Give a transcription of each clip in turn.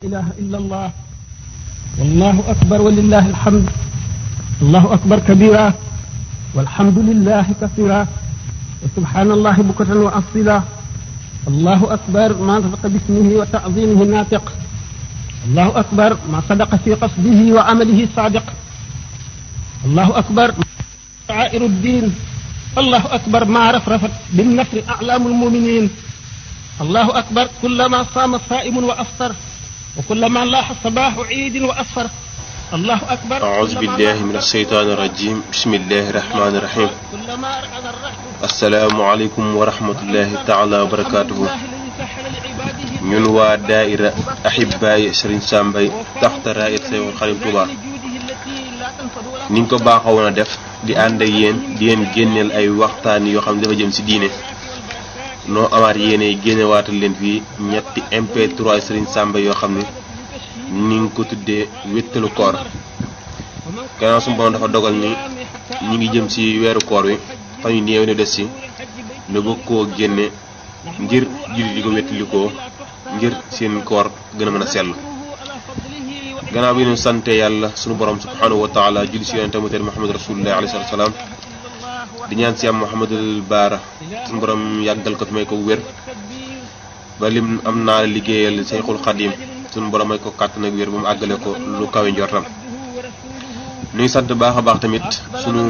إله إلا الله والله أكبر ولله الحمد الله أكبر كبيرا والحمد لله كثيرا وسبحان الله بكرة وأصيلا الله أكبر ما نطق باسمه وتعظيمه ناطق الله أكبر ما صدق في قصده وعمله صادق الله أكبر شعائر الدين الله أكبر ما رفرفت بالنصر أعلام المؤمنين الله أكبر كلما صام صائم وأفطر وكلما لاح صباح عيد وأصفر الله أكبر أعوذ بالله من الشيطان الرجيم بسم الله الرحمن الرحيم السلام عليكم ورحمة الله تعالى وبركاته ñun waa daaira Ahibaay Serigne Sam Mbaye taxta raayat Seexul Xadiim Tuubaa niñ ko baaxoon a def di ànd ak yéen di leen génneel ay waxtaan yoo xam ne dafa jëm ci diine noo amaat yéene génnewaatal leen fii ñetti MP3 Serigne Sam Mbaye yoo xam ne ni ngi ko tuddee wéttalu koor gannaaw suñu borom dafa dogal ni ñi ngi jëm ci weeru koor wi fan yu néew ne des ci ne bëgg koo génne ngir jullit di ko wéttalikoo ngir seen koor gën a mën a sell gannaaw bi ñu sante yàlla suñu borom subhanahu wa taala julli ci yonente muhammad Muhammad rasulullah alayhi salatu wasalaam di ñaan ci am Muhammadul Baara suñu borom yàggal ko fi may ko wér ba lim am naa liggéeyal Seexul Xadiim suñu borom may ko kàttan ak wér ba mu àggale ko lu kawe njortam nuy sant baax a baax tamit suñu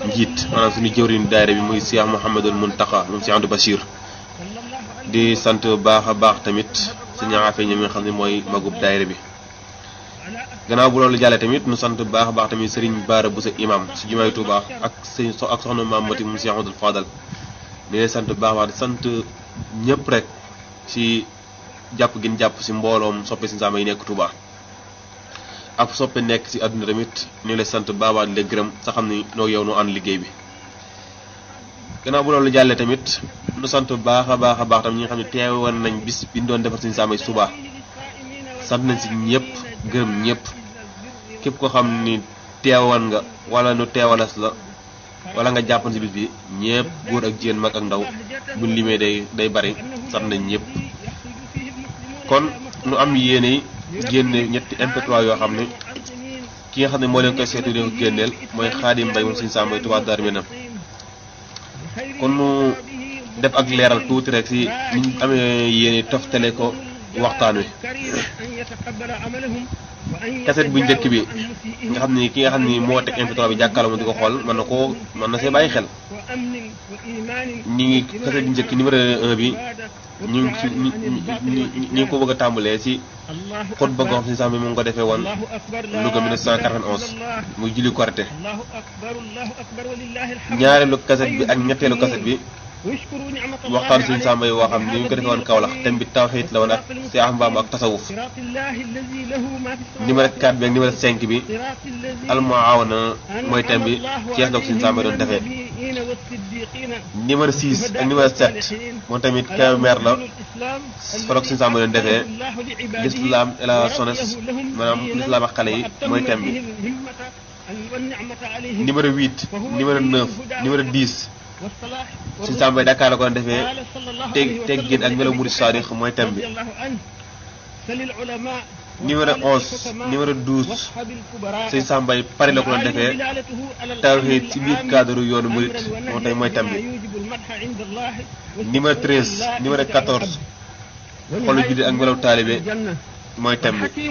njiit maanaam suñu jëwriñ daayira bi muy Cheikh Mouhamadul Muntaxa moom Cheikh Abdou Bachir di sant baax a baax tamit suñu affaire ñi nga xam ne mooy magub daayira bi gannaaw bu loolu jàllee tamit nu sant baax a baax tamit Serigne Bara Bousso imam si jumaay Touba ak sëñ ak soxna Maam Mati moom Cheikh Abdoul Fadal di leen sant baax a baax di sant ñëpp rek ci jàpp gin jàpp si mbooloom soppe Serigne Sam Mbaye yi nekk Touba ak soppe nekk si àdduna tamit ñu lay sant baax a baax di leen gërëm sa xam ni noo yow noo ànd liggéey bi gannaaw bu loolu jàllee tamit nu sant baax a baax tam ñi nga xam ne teewoon nañ bis bi ñu doon defar Serigne Sam Mbaye suba sant nañ si ñëpp gërëm ñëpp képp ko xam ni teewoon nga wala nu teewalas la wala nga jàppan si bis bi ñëpp góor ak jigéen mag ak ndaw buñ limee day bari sant nañ ñëpp kon nu am yéene génne ñetti MP3 yoo xam ne ki nga xam ne moo leen koy seetu leen ko génneel mooy Xaadim Mbaye moom Serigne Sam Mbaye Touba Darou Minam kon nu def ak leeral tuuti rek si niñ amee yéene toftale ko waxtaan wi kaset bu njëkk bi nga xam ni ki nga xam ni moo teg MP3 bi jàkkaarloo ma di ko xool mën na see bàyyi xel ñi ngi kaset bu njëkk numéro 1 bi ñu ngi ko bëgg a tàmbalee si xutba goo xam si Sam bi mu ngi ko defee woon Louga 1991 muy julli Korité ñaareelu kaset bi ak ñetteelu kaset bi waxtaan Serigne Sam Mbaye woo xam ni ñu ko defee woon Kaolack thème bi tawxiid la woon ak Seex Mbaam ak tasawuf numéro 4 bi ak numéro 5 bi almuawana mooy thème bi Cees la ko Serigne Sam Mbaye doon defee numéro 6 ak numéro 7 moom tamit Kébémer la fa la ko Serigne Sam Mbaye doon defee l'islam et la jeunesse maanaam l'islam ak xale yi mooy thème bi numéro 8 numéro 9 numéro 10 Serigne Sam Mbaye Dakar la ko doon defee teggin ak melo murid sadiq mooy thème bi numéro 11 numéro 12 Serigne Sam Mbaye Paris la ko doon defee tawhid ci biir cadre yoonu murid moo tey mooy thème bi numéro 13 numéro 14 xolu jullit ak melaw taalibe mooy thème bi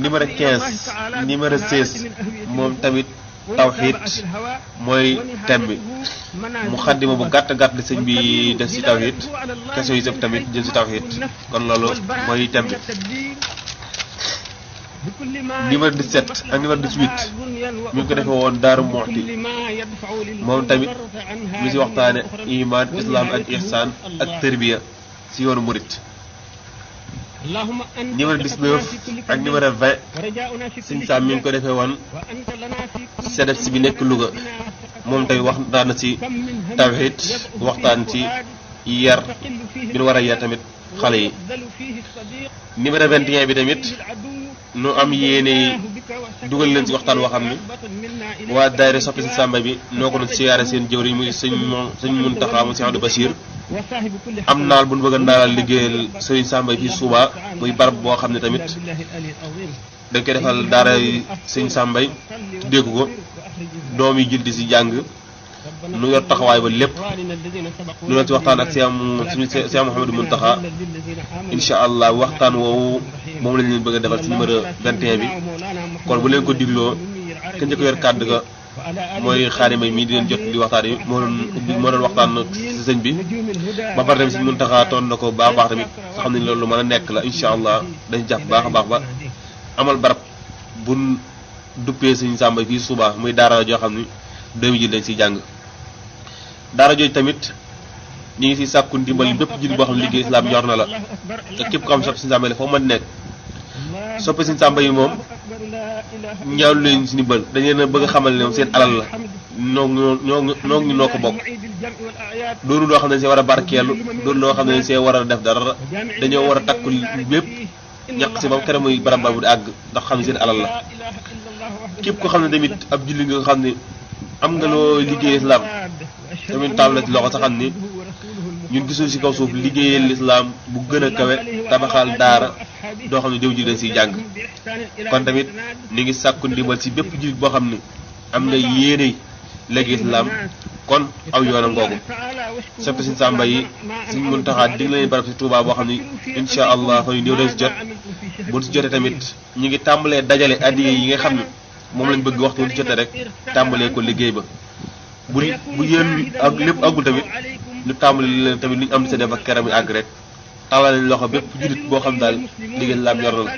numéro 15 numéro 16 moom tamit tawxiid mooy thème bi mu xaddima bu gàtt di sëñ bi def ci tawxiid question yi sëpp tamit jël ci tawxiid kon loolu mooy thème bi numéro 17 ak numéro 18 mi ngi ko defee woon Daaru Muxti moom tamit mi ci waxtaane iman islam ak ihsan ak tërbiya ci yoonu murit numéro 19 ak numéro 20 Serigne Sam mi ngi ko defee woon CDEPS bi nekk Louga moom tey waxtaan na ci tawhid waxtaan ci yar bi nu war a yar tamit xale yi numéro 21 bi tamit nu am yéene dugal leen ci waxtaan woo xam ni waa daayira soppi Serigne Sam Mbaye bi noo ko doon siyaare seen jëwriñ muy sëñ Muntaxa mu Cheikh Abdou Bachir am naal bu ñu bëgg a naalal liggéeyal Serigne Sam Mbaye fii Touba muy barab boo xam ne tamit dañ koy defal daara Serigne Sam Mbaye tuddee ko doom yi jël di si jàng nu yor taxawaay ba lépp lu leen ci waxtaan ak suñu Cheikh Mouhamadou Mountakha incha allah waxtaan woowu moom lañ leen bëgg a defal ci numéro 21 bi kon bu leen ko digloo ka njëkk yor kàddu ga mooy xaarima mii di leen jot di waxtaan yi moo doon waxtaan si sëñ bi ba pare tamit si Mountakha toon na ko baax a baax tamit nga xam ne loolu lu mën a nekk la incha allah dañ jàpp baax a baax ba amal barab bu duppee Serigne Sam Mbaye fii Touba muy daara joo xam ni doomi ji dañ siy jàng daara jooju tamit ñu ngi si sàkku ndimbal bépp jullit boo xam ne liggéey islam ñor na la te képp ko xam sopp Serigne Sam Mbaye foo mën nekk soppe Serigne Sam Mbaye moom ñaanu leen si ndimbal dañ leen a bëgg a xamal ne moom seen alal la noo ko bokk doonu loo xam ne see war a barkeelu doonu loo xam ne see war a def dara dañoo war a takku bépp ñaq si ba kere muy barab bu di àgg ndax xam ne seen alal la képp ko xam ne tamit ab jullit nga xam ne am nga loo liggéey islam tamit taal la ci loxo sa xam ni ñun gisul si kaw suuf liggéeyal lislaam bu gën a kawe tabaxal daara doo xam ne jëw ji dañ siy jàng kon tamit ni ngi sàkku ndimbal si bépp jullit boo xam ne am nga yéene léegi islam kon aw yoona ngoogu sopp Serigne Sam Mbaye yi Serigne Mountakha dig leen barab si Touba boo xam ne incha allah fa ñu néew dañ si jot buñ si jotee tamit ñu ngi tàmbalee dajale addiya yi nga xam ne moom lañ bëgg waxtu bu jotee rek tàmbalee ko liggéey ba bu yéen ak lépp àggul tamit ñu tàmbali leen tamit lu ñu am di sa def ak keram yi àgg rek tàllal nañ loxo bépp jullit boo xam daal liggéey lislaam ñor na la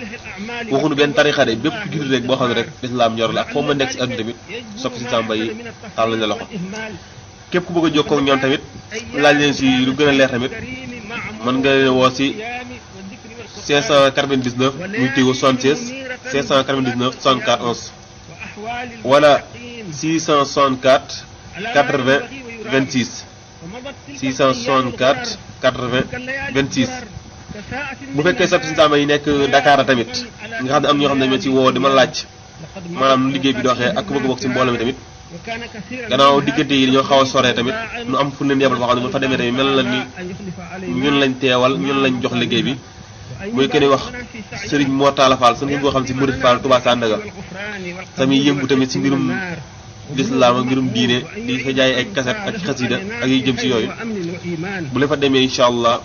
waxuñu benn tarixa de bépp jullit rek boo xam ne rek lislaam ñor la ak foo ma nekk si àdduna tamit sopp Serigne Sam Mbaye yi tàllal nañ la loxo képp ku bëgg a jokkoo ak ñoom tamit laaj leen si lu gën a leer tamit mën nga leen woo si 599 muy tégo 76 599 64 11 wala 664 80 26 664 80 26 bu fekkee sopp Serigne Sam Mbaye yi nekk Dakar tamit nga xam ne am ñoo xam ne dañu ci woo di ma laaj maanaam liggéey bi doxee ak ku bëgg a bokk ci mbooloo mi tamit gannaaw diggante yi dañoo xaw a soree tamit nu am fu leen yebal boo xam ne bu fa demee tamit mel na ni ñun lañ teewal ñun lañ jox liggéey bi muy kenn wax Serigne Mor Talla Fall sën ngoo xam si Mouride Fall Touba Sandaga sami yëngu tamit si mbirum lislaam ak mbirum diine di fa jaay ay kaset ak xasida ak yi jëm si yooyu bu leen fa demee incha allah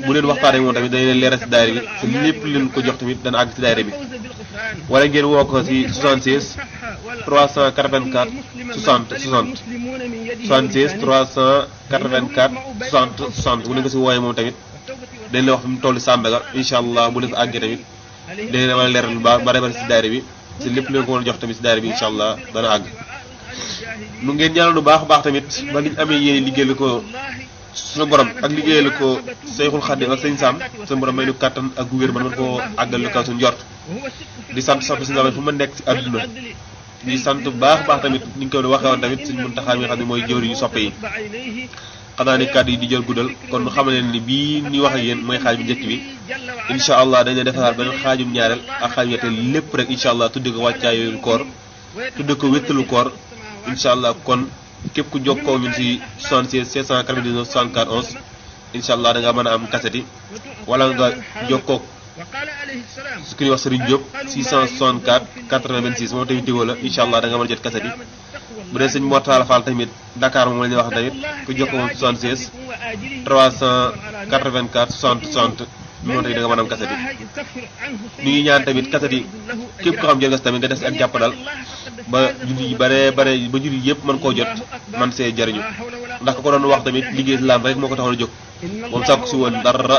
bu leen waxtaanee moom tamit dañ leen leeral si daayira bi te lépp leen ko jox tamit dana àgg si daayira bi wala ngeen woo ko si 76 384 60 60 76 384 60 60 bu leen ko si wooyee moom tamit dañ leen wax fi mu toll Sandaga incha allah bu leen fa àggee tamit dañ leen mën a leeral lu baax ba bari si daayira bi si lépp leen ko mën a jox tamit si daayira bi incha allah dana àgg nu ngeen ñaanal lu baax a baax tamit ba liñ amee yéene liggéeyal ko suñu borom ak liggéeyal ko Seyxul Xaadim ak Serigne Sam suñu borom may nu kàttan ak wér man koo àggal lu kaw suñu njort di sant sopp Serigne Sam fu ma nekk ci àdduna di sant bu baax a baax tamit ni ñu ko waxee woon tamit Serigne Mountakha mi nga xam ne mooy jëwriñu soppe yi xanaa ni kàddu yi di jël guddal kon nu xam leen ni bii ñuy wax ak yéen mooy xaaj bu njëkk bi incha allah dañ leen defaraat benn xaajum ñaareel ak xaaj ñetteel lépp rek incha allah tudde ko wàccaayu koor tudde ko wéttalu koor incha allah kon képp ku jokkoo ñun si 76 699 64 11 incha allah da nga mën a am kaseti wala nga jokkoo su ku ñuy wax Serigne Diop 664 86 moom tamit déggoo la incha allah da nga mën a jot kaseti bu dee sëñ Mor Talla Fall tamit Dakar moom la ñuy wax tamit ku jokkoo moom 76 384 60 60 moom tamit da nga mën a am kaseti ñu ngi ñaan tamit kaseti képp ko xam jël nga si tamit nga des ak jàppandal ba jullit yi bare ba jullit yëpp mën koo jot man see jariñu ndax ko doon wax tamit liggéey islam rek moo ko taxoon a jóg moom sàkku si woon dara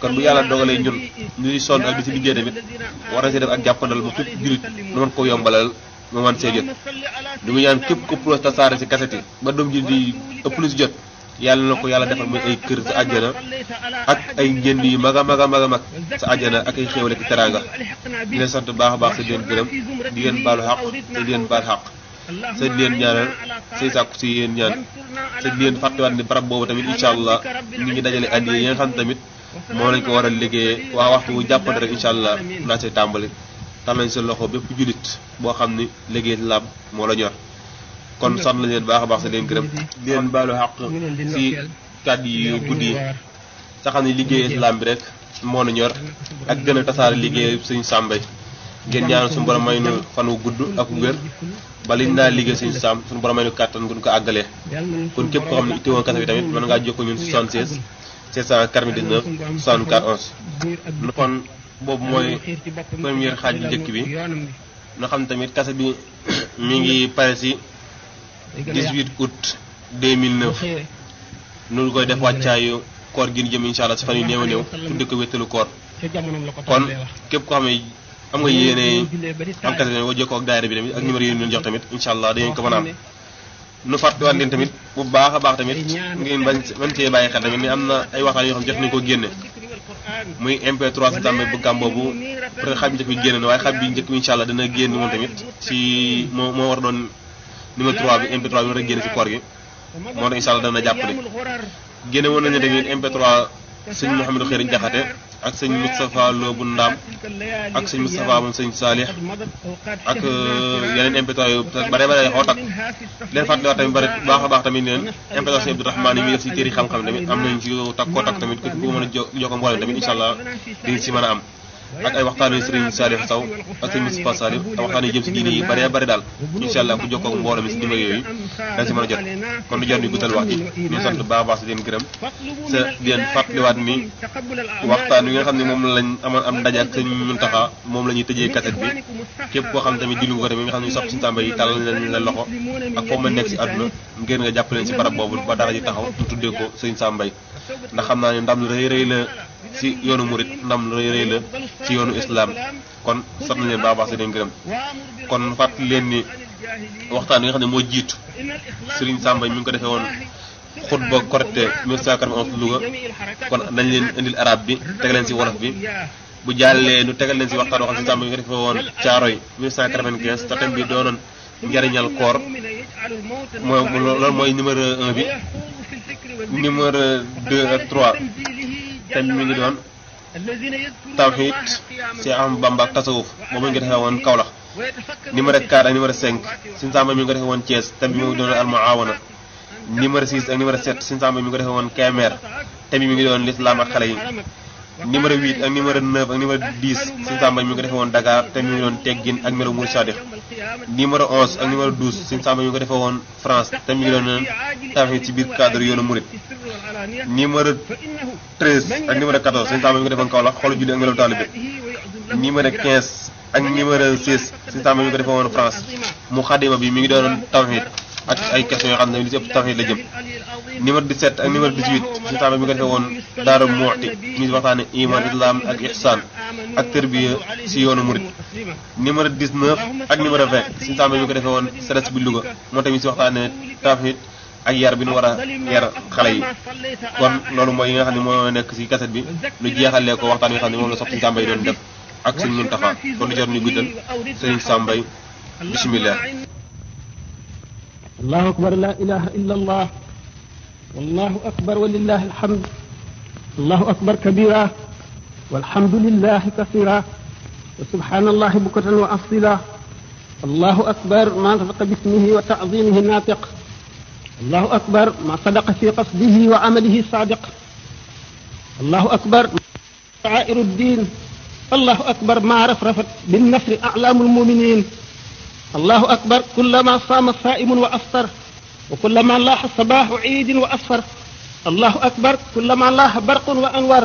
kon bu yàlla dogalee ñun ñuy sonn ak di si liggéey tamit war na see def ak jàppandal ba fépp jullit nu mën koo yombalal mu man see jot ñu ngi ñaan képp ko pour tasaare si kaset yi ba doom jullit yi ëpp lu si jot yàlla na ko yàlla defal muy ay kër sa àjjana ak ay njënd yu mag a mag a mag a mag sa àjjana ak ay xéewal ak teraanga di leen sant baax a baax sa di leen gërëm di leen baalu xaq te di leen baal xaq sa di leen ñaanal say sàkku si yéen ñaan sa di leen fàttewaat ni barab boobu tamit incha allah ñu ngi dajale andi yi nga xam ne tamit moo lañ ko war a liggéeyee waa waxtu bu jàppante rek incha allah naa see tàmbali tal nañ sa loxo bépp julit boo xam ni liggéey laab moo la ñor kon sant nañ leen baax a baax sa leen gërëm di leen baalu xaq si kàddu yu guddi yi sa xam ne liggéey islam bi rek moo nu ñor ak gën a tasaare liggéey sëñ Sàmbay ngeen ñaanal suñu borom may nu fan wu gudd ak wér ba liñ naa liggéey sëñ Sam suñu borom may nu kàttan gun ko àggalee kon képp koo xam ne itteewoon kase bi tamit mën ngaa jokkoo ñun 76 799 64 11 kon boobu mooy première xaaj bu njëkk bi nga xam ne tamit kase bi mi ngi pare si 18 août 2009 nu koy def wàccaayu koor gi ñu jëm incha allah si fan yu néew a néew tudde ko wéttalu koor kon képp koo xam ne am nga yéene am kase bi woo jokkoo ak daayira bi tamit ak numéro yi ñu jox tamit incha allah dañu ko mën a am nu fàttaliwaat leen tamit bu baax a baax tamit ngeen bañ cee bàyyi xel tamit ni am na ay waxtaan yoo xam jot nañu ko génne muy MP3 si tàmbali bu gàm boobu peut être xaaj bi njëkk bi génne na waaye xaaj bi njëkk bi incha allah dana génn moom tamit si moo war doon numéro 3 bi MP3 bi war a génn si koor gi moo tax incha allah dana jàppale génne woon nañu tamit MP3 sëñ Mouhamadou Xëriñ Jaxate ak sëñ Moustapha Lo bu Ndaam ak sëñ Moustapha moom sëñ Saalix ak yeneen MP3 yu bare bare xaw a takk leen fàttaliwaat tamit bare baax a baax tamit neen MP3 sëñ Abdourahmane yi muy def si téeri xam-xam tamit am nañ ci takk koo takk tamit ku mën a jokko mboolem tamit incha allah di si mën a am ak ay waxtaan yu sëriñ Salih Saw ak sëñ Moustapha Salih ak waxtaan yu jëm si diine yi bare bare daal incha allah ku jokkoo ak mbooloo mi si numéro yooyu dañ si mën a jot kon du jar ñu guddal wax ji ñu sant baax a baax si leen gërëm sa di leen fàttaliwaat ni waxtaan wi nga xam ne moom lañ amoon am ndaje ak sëñ Muntaxa moom la ñuy tëjee kaset bi képp koo xam tamit dilu ko tamit nga xam ne sopp suñu Sàmba yi tàllal leen la loxo ak foo ma nekk si àdduna ngeen nga jàpp leen si barab boobu ba dara ji taxaw ñu tuddee ko sëñ Sàmba yi ndax xam naa ne ndam lu rëy rëy la si yoonu murit ndam lu rëy rëy la ci yoonu islam kon sant nañ leen baax a baax si leen gërëm kon fàttali leen ni waxtaan wi nga xam ne moo jiitu Serigne Sàmba mi ngi ko defee woon xutba Korité 1991 Louga kon nañ leen indil arab bi teg leen si wolof bi bu jàllee nu tegal leen si waxtaan woo xam ne Sàmba mi ngi ko defee woon Caaroy 1995 te thème bi doonoon njariñal koor loolu mooy numéro 1 bi numéro 2 ak 3 thème bi mi ngi doon tawhid si am Bamba ak tasawuf moom mi ngi ko defee woon Kaolack numéro 4 ak numéro 5 Sëñ Sàmba mi ngi ko defee woon Thiès thème bi mi ngi doon al muawana numéro 6 ak numéro 7 Sëñ Sàmba mi ngi ko defee woon Kemer thème bi mi ngi doon l'islam ak xale yi numéro 8 ak numéro 9 ak numéro 10 Sëñ Sàmba mi ngi ko defee woon Dakar thème bi mi ngi doon teggin ak melo Mouride Sadiq numéro 11 ak numéro 12 Sëñ Sàmba mi ngi ko defee woon France thème bi mi ngi doon tawhid ci biir cadre yoonu Mouride numéro 13 ak numéro 14 Sëñ Sàmba mi ngi ko defoon Kaolack xolu julli ak melo taalibe numéro 15 ak numéro 16 Sëñ Sàmba mi ngi ko defee woon France mu xadima bi mi ngi doon tawhid ak ay questions yoo xam ne li ci ëpp tawhid la jëm numéro 17 ak numéro 18 Sëñ Sàmba mi ngi ko defee woon Daaru Muxti mi waxtaane iman islam ak ihsan ak tërbiya si yoonu murid numéro 19 ak numéro 20 Sëñ Sàmba mi ngi ko defee woon CEDES bu Louga moo tamit si waxtaane tawhid ak yar bi nu war a yar xale yi kon loolu mooy yi nga xam ne moo nekk si kaset bi nu jeexalee ko waxtaan yi nga xam ne moom la sopp Sëñ Sàmba yi doon def ak Sëñ Muntaxa kon du jar ñu guddal Sëñ Sàmba yi bismillah allahu akbar la ilaha illa allah wallahu akbar walillahi alhamd allahu akbar kabira walhamdulillahi kathira wa subhanallahi bukratan wa asila allahu akbar ma nafaqa bismihi wa ta'zimihi natiq allahu akbar ma sadaqa fi qasdihi wa amalihi sadiq allahu akbar sha'airu ddin allahu akbar ma rafrafat bin nasri a'lamul mu'minin allahu akbar kullama sama sa'imun wa aftar wa kullama laha sabahu 'idin wa asfar allahu akbar kullama laha barqun wa anwar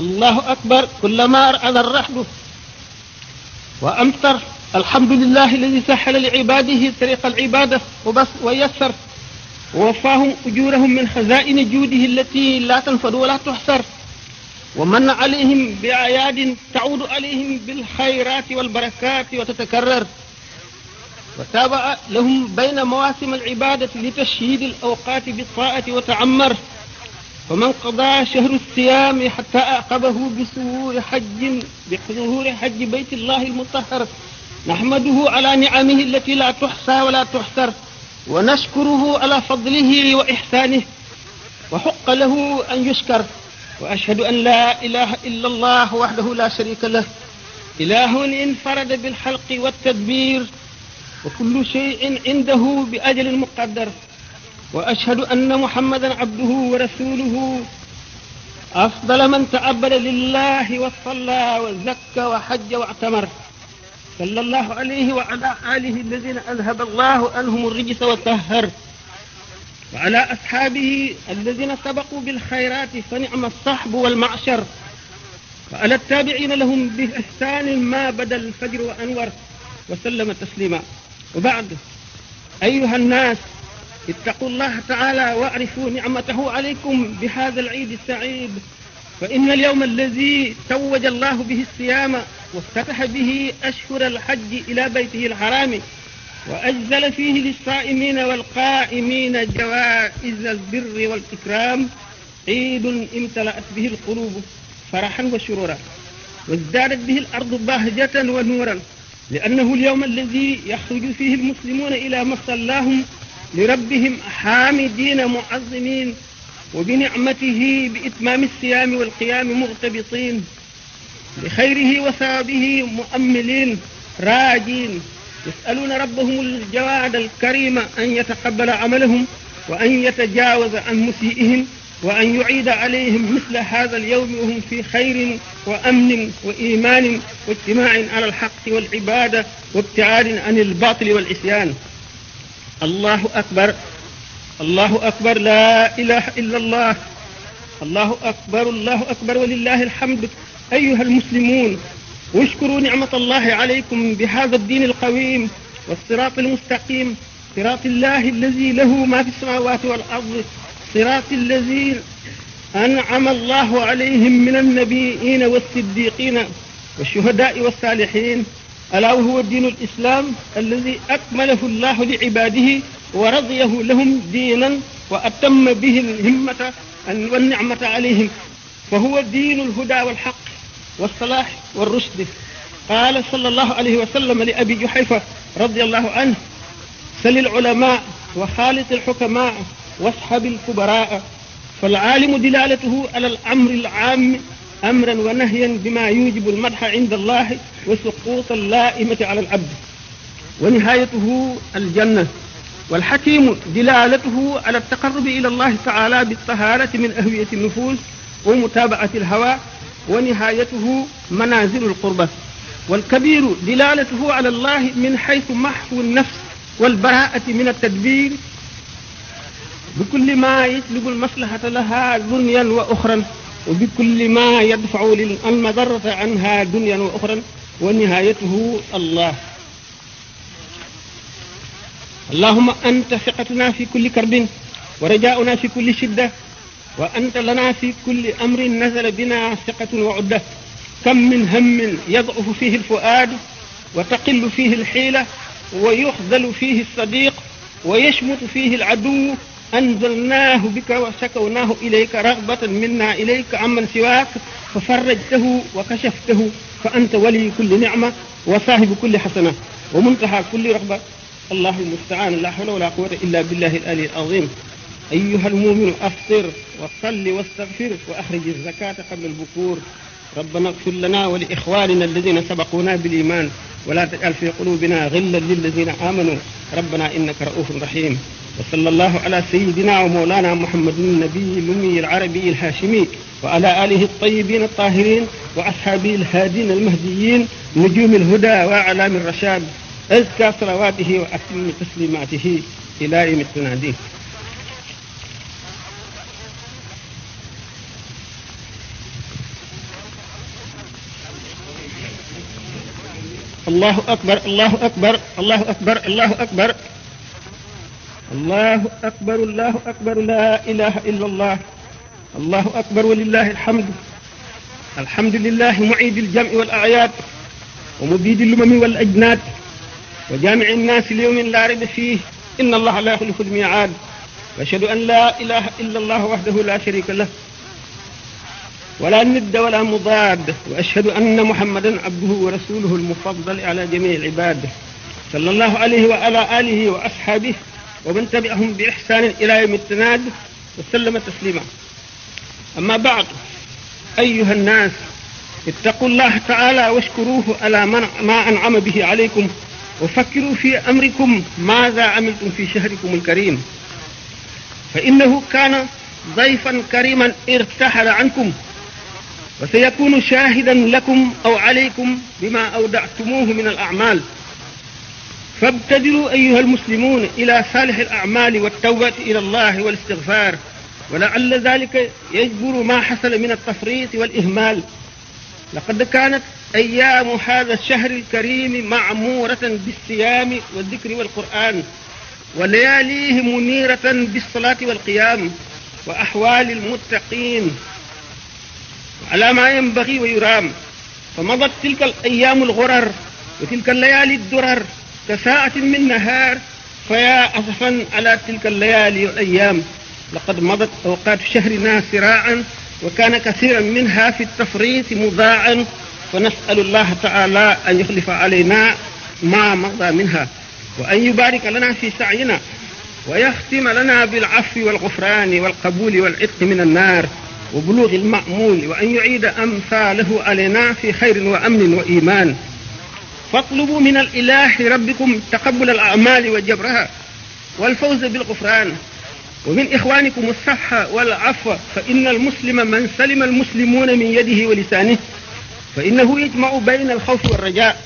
allahu akbar kullama ra'ada ar-rahdu wa amtar alhamdulillahi alladhi sahhala li'ibadihi tariqa al-ibadah wa yassar ووفاهم أجورهم من خزائن جوده التي لا تنفد ولا تحصر ومن عليهم بأعياد تعود عليهم بالخيرات والبركات وتتكرر وتابع لهم بين مواسم العبادة لتشهيد الأوقات بالطاعة وتعمر ومن قضى شهر الصيام حتى أعقبه بحضور حج بيت الله المطهر نحمده على نعمه التي لا تحصى ولا تحصر ونشكره على فضله وإحسانه وحق له أن يشكر وأشهد أن لا إله إلا الله وحده لا شريك له إله انفرد بالخلق والتدبير وكل شيء عنده بأجل مقدر وأشهد أن محمدا عبده ورسوله أفضل من تعبد لله وصلى وزكى وحج واعتمر صلى الله عليه وعلى آله الذين أذهب الله عنهم الرجس وطهر وعلى أصحابه الذين سبقوا بالخيرات فنعم الصحب والمعشر وعلى التابعين لهم بإحسان ما بدا الفجر وأنور وسلم تسليما. وبعد، أيها الناس، اتقوا الله تعالى واعرفوا نعمته عليكم بهذا العيد السعيد، فإن اليوم الذي توج الله به الصيام وافتتح به أشهر الحج إلى بيته الحرام وأجزل فيه للصائمين والقائمين جوائز البر والإكرام، عيد امتلأت به القلوب فرحا وسرورا وازدادت به الأرض بهجة ونورا، لأنه اليوم الذي يخرج فيه المسلمون إلى مصلاهم لربهم حامدين معظمين، وبنعمته بإتمام الصيام والقيام مرتبطين، بخيره وثوابه مؤملين راجين، يسألون ربهم الجواد الكريم أن يتقبل عملهم وأن يتجاوز عن مسيئهم وأن يعيد عليهم مثل هذا اليوم وهم في خير وأمن وإيمان واجتماع على الحق والعبادة وابتعاد عن الباطل والعصيان. الله أكبر، الله أكبر، لا إله إلا الله، الله أكبر، الله أكبر ولله الحمد. أيها المسلمون، واشكروا نعمة الله عليكم بهذا الدين القويم والصراط المستقيم، صراط الله الذي له ما في السماوات والأرض، صراط الذين أنعم الله عليهم من النبيين والصديقين والشهداء والصالحين، ألا وهو دين الإسلام الذي أكمله الله لعباده ورضيه لهم دينا وأتم به الهمة والنعمة عليهم، فهو دين الهدى والحق والصلاح والرشد. قال صلى الله عليه وسلم لأبي جحيفة رضي الله عنه: سل العلماء وخالط الحكماء واصحب الكبراء، فالعالم دلالته على الأمر العام أمرا ونهيا بما يوجب المدح عند الله وسقوط اللائمة على العبد، ونهايته الجنة. والحكيم دلالته على التقرب إلى الله تعالى بالطهارة من أهوية النفوس ومتابعة الهوى، ونهايته منازل القربة. والكبير دلالته على الله من حيث محو النفس والبراءة من التدبير بكل ما يسلب المصلحة لها دنيا وأخرى، وبكل ما يدفع المضرة عنها دنيا وأخرى، ونهايته الله. اللهم أنت ثقتنا في كل كرب ورجاؤنا في كل شدة، وأنت لنا في كل أمر نزل بنا ثقة وعدة. كم من هم يضعف فيه الفؤاد وتقل فيه الحيلة ويخذل فيه الصديق ويشمت فيه العدو، أنزلناه بك وشكوناه إليك رغبة منا إليك عمن سواك، ففرجته وكشفته، فأنت ولي كل نعمة وصاحب كل حسنة ومنتهى كل رغبة. الله المستعان، لا حول ولا قوة إلا بالله العلي العظيم. أيها المؤمن، أفطر وصل واستغفر وأخرج الزكاة قبل البكور. ربنا اغفر لنا ولإخواننا الذين سبقونا بالإيمان، ولا تجعل في قلوبنا غلا للذين آمنوا، ربنا إنك رؤوف رحيم. وصلى الله على سيدنا ومولانا محمد النبي الأمي العربي الهاشمي، وعلى آله الطيبين الطاهرين وأصحابه الهادين المهديين نجوم الهدى وأعلام الرشاد، أزكى صلواته وأتم تسليماته إلى يوم التنادي. الله أكبر، الله أكبر، الله أكبر، الله أكبر، الله أكبر، الله أكبر، لا إله إلا الله، الله أكبر ولله الحمد. الحمد لله معيد الجمع والأعياد ومبيد الأمم والأجناد وجامع الناس ليوم لا ريب فيه، إن الله لا يخلف الميعاد. وأشهد أن لا إله إلا الله وحده لا شريك له ولا ند ولا مضاد، وأشهد أن محمدا عبده ورسوله المفضل على جميع العباد، صلى الله عليه وعلى آله وأصحابه ومن تبعهم بإحسان إلى يوم التناد وسلم تسليما. أما بعد، أيها الناس، اتقوا الله تعالى واشكروه على ما أنعم به عليكم، وفكروا في أمركم ماذا عملتم في شهركم الكريم. فإنه كان ضيفا كريما ارتحل عنكم وسيكون شاهدا لكم أو عليكم بما أودعتموه من الأعمال فابتدروا أيها المسلمون إلى صالح الأعمال والتوبة إلى الله والاستغفار ولعل ذلك يجبر ما حصل من التفريط والإهمال لقد كانت أيام هذا الشهر الكريم معمورة بالصيام والذكر والقرآن ولياليه منيرة بالصلاة والقيام وأحوال المتقين على ما ينبغي ويرام فمضت تلك الأيام الغرر وتلك الليالي الدرر كساعة من نهار فيا أسفا على تلك الليالي والأيام لقد مضت أوقات شهرنا سراعا وكان كثيرا منها في التفريط مضاعا فنسأل الله تعالى أن يخلف علينا ما مضى منها وأن يبارك لنا في سعينا ويختم لنا بالعفو والغفران والقبول والعتق من النار وبلوغ المأمول وأن يعيد أمثاله علينا في خير وأمن وإيمان فاطلبوا من الإله ربكم تقبل الأعمال وجبرها والفوز بالغفران ومن إخوانكم الصفح والعفو فإن المسلم من سلم المسلمون من يده ولسانه فإنه يجمع بين الخوف والرجاء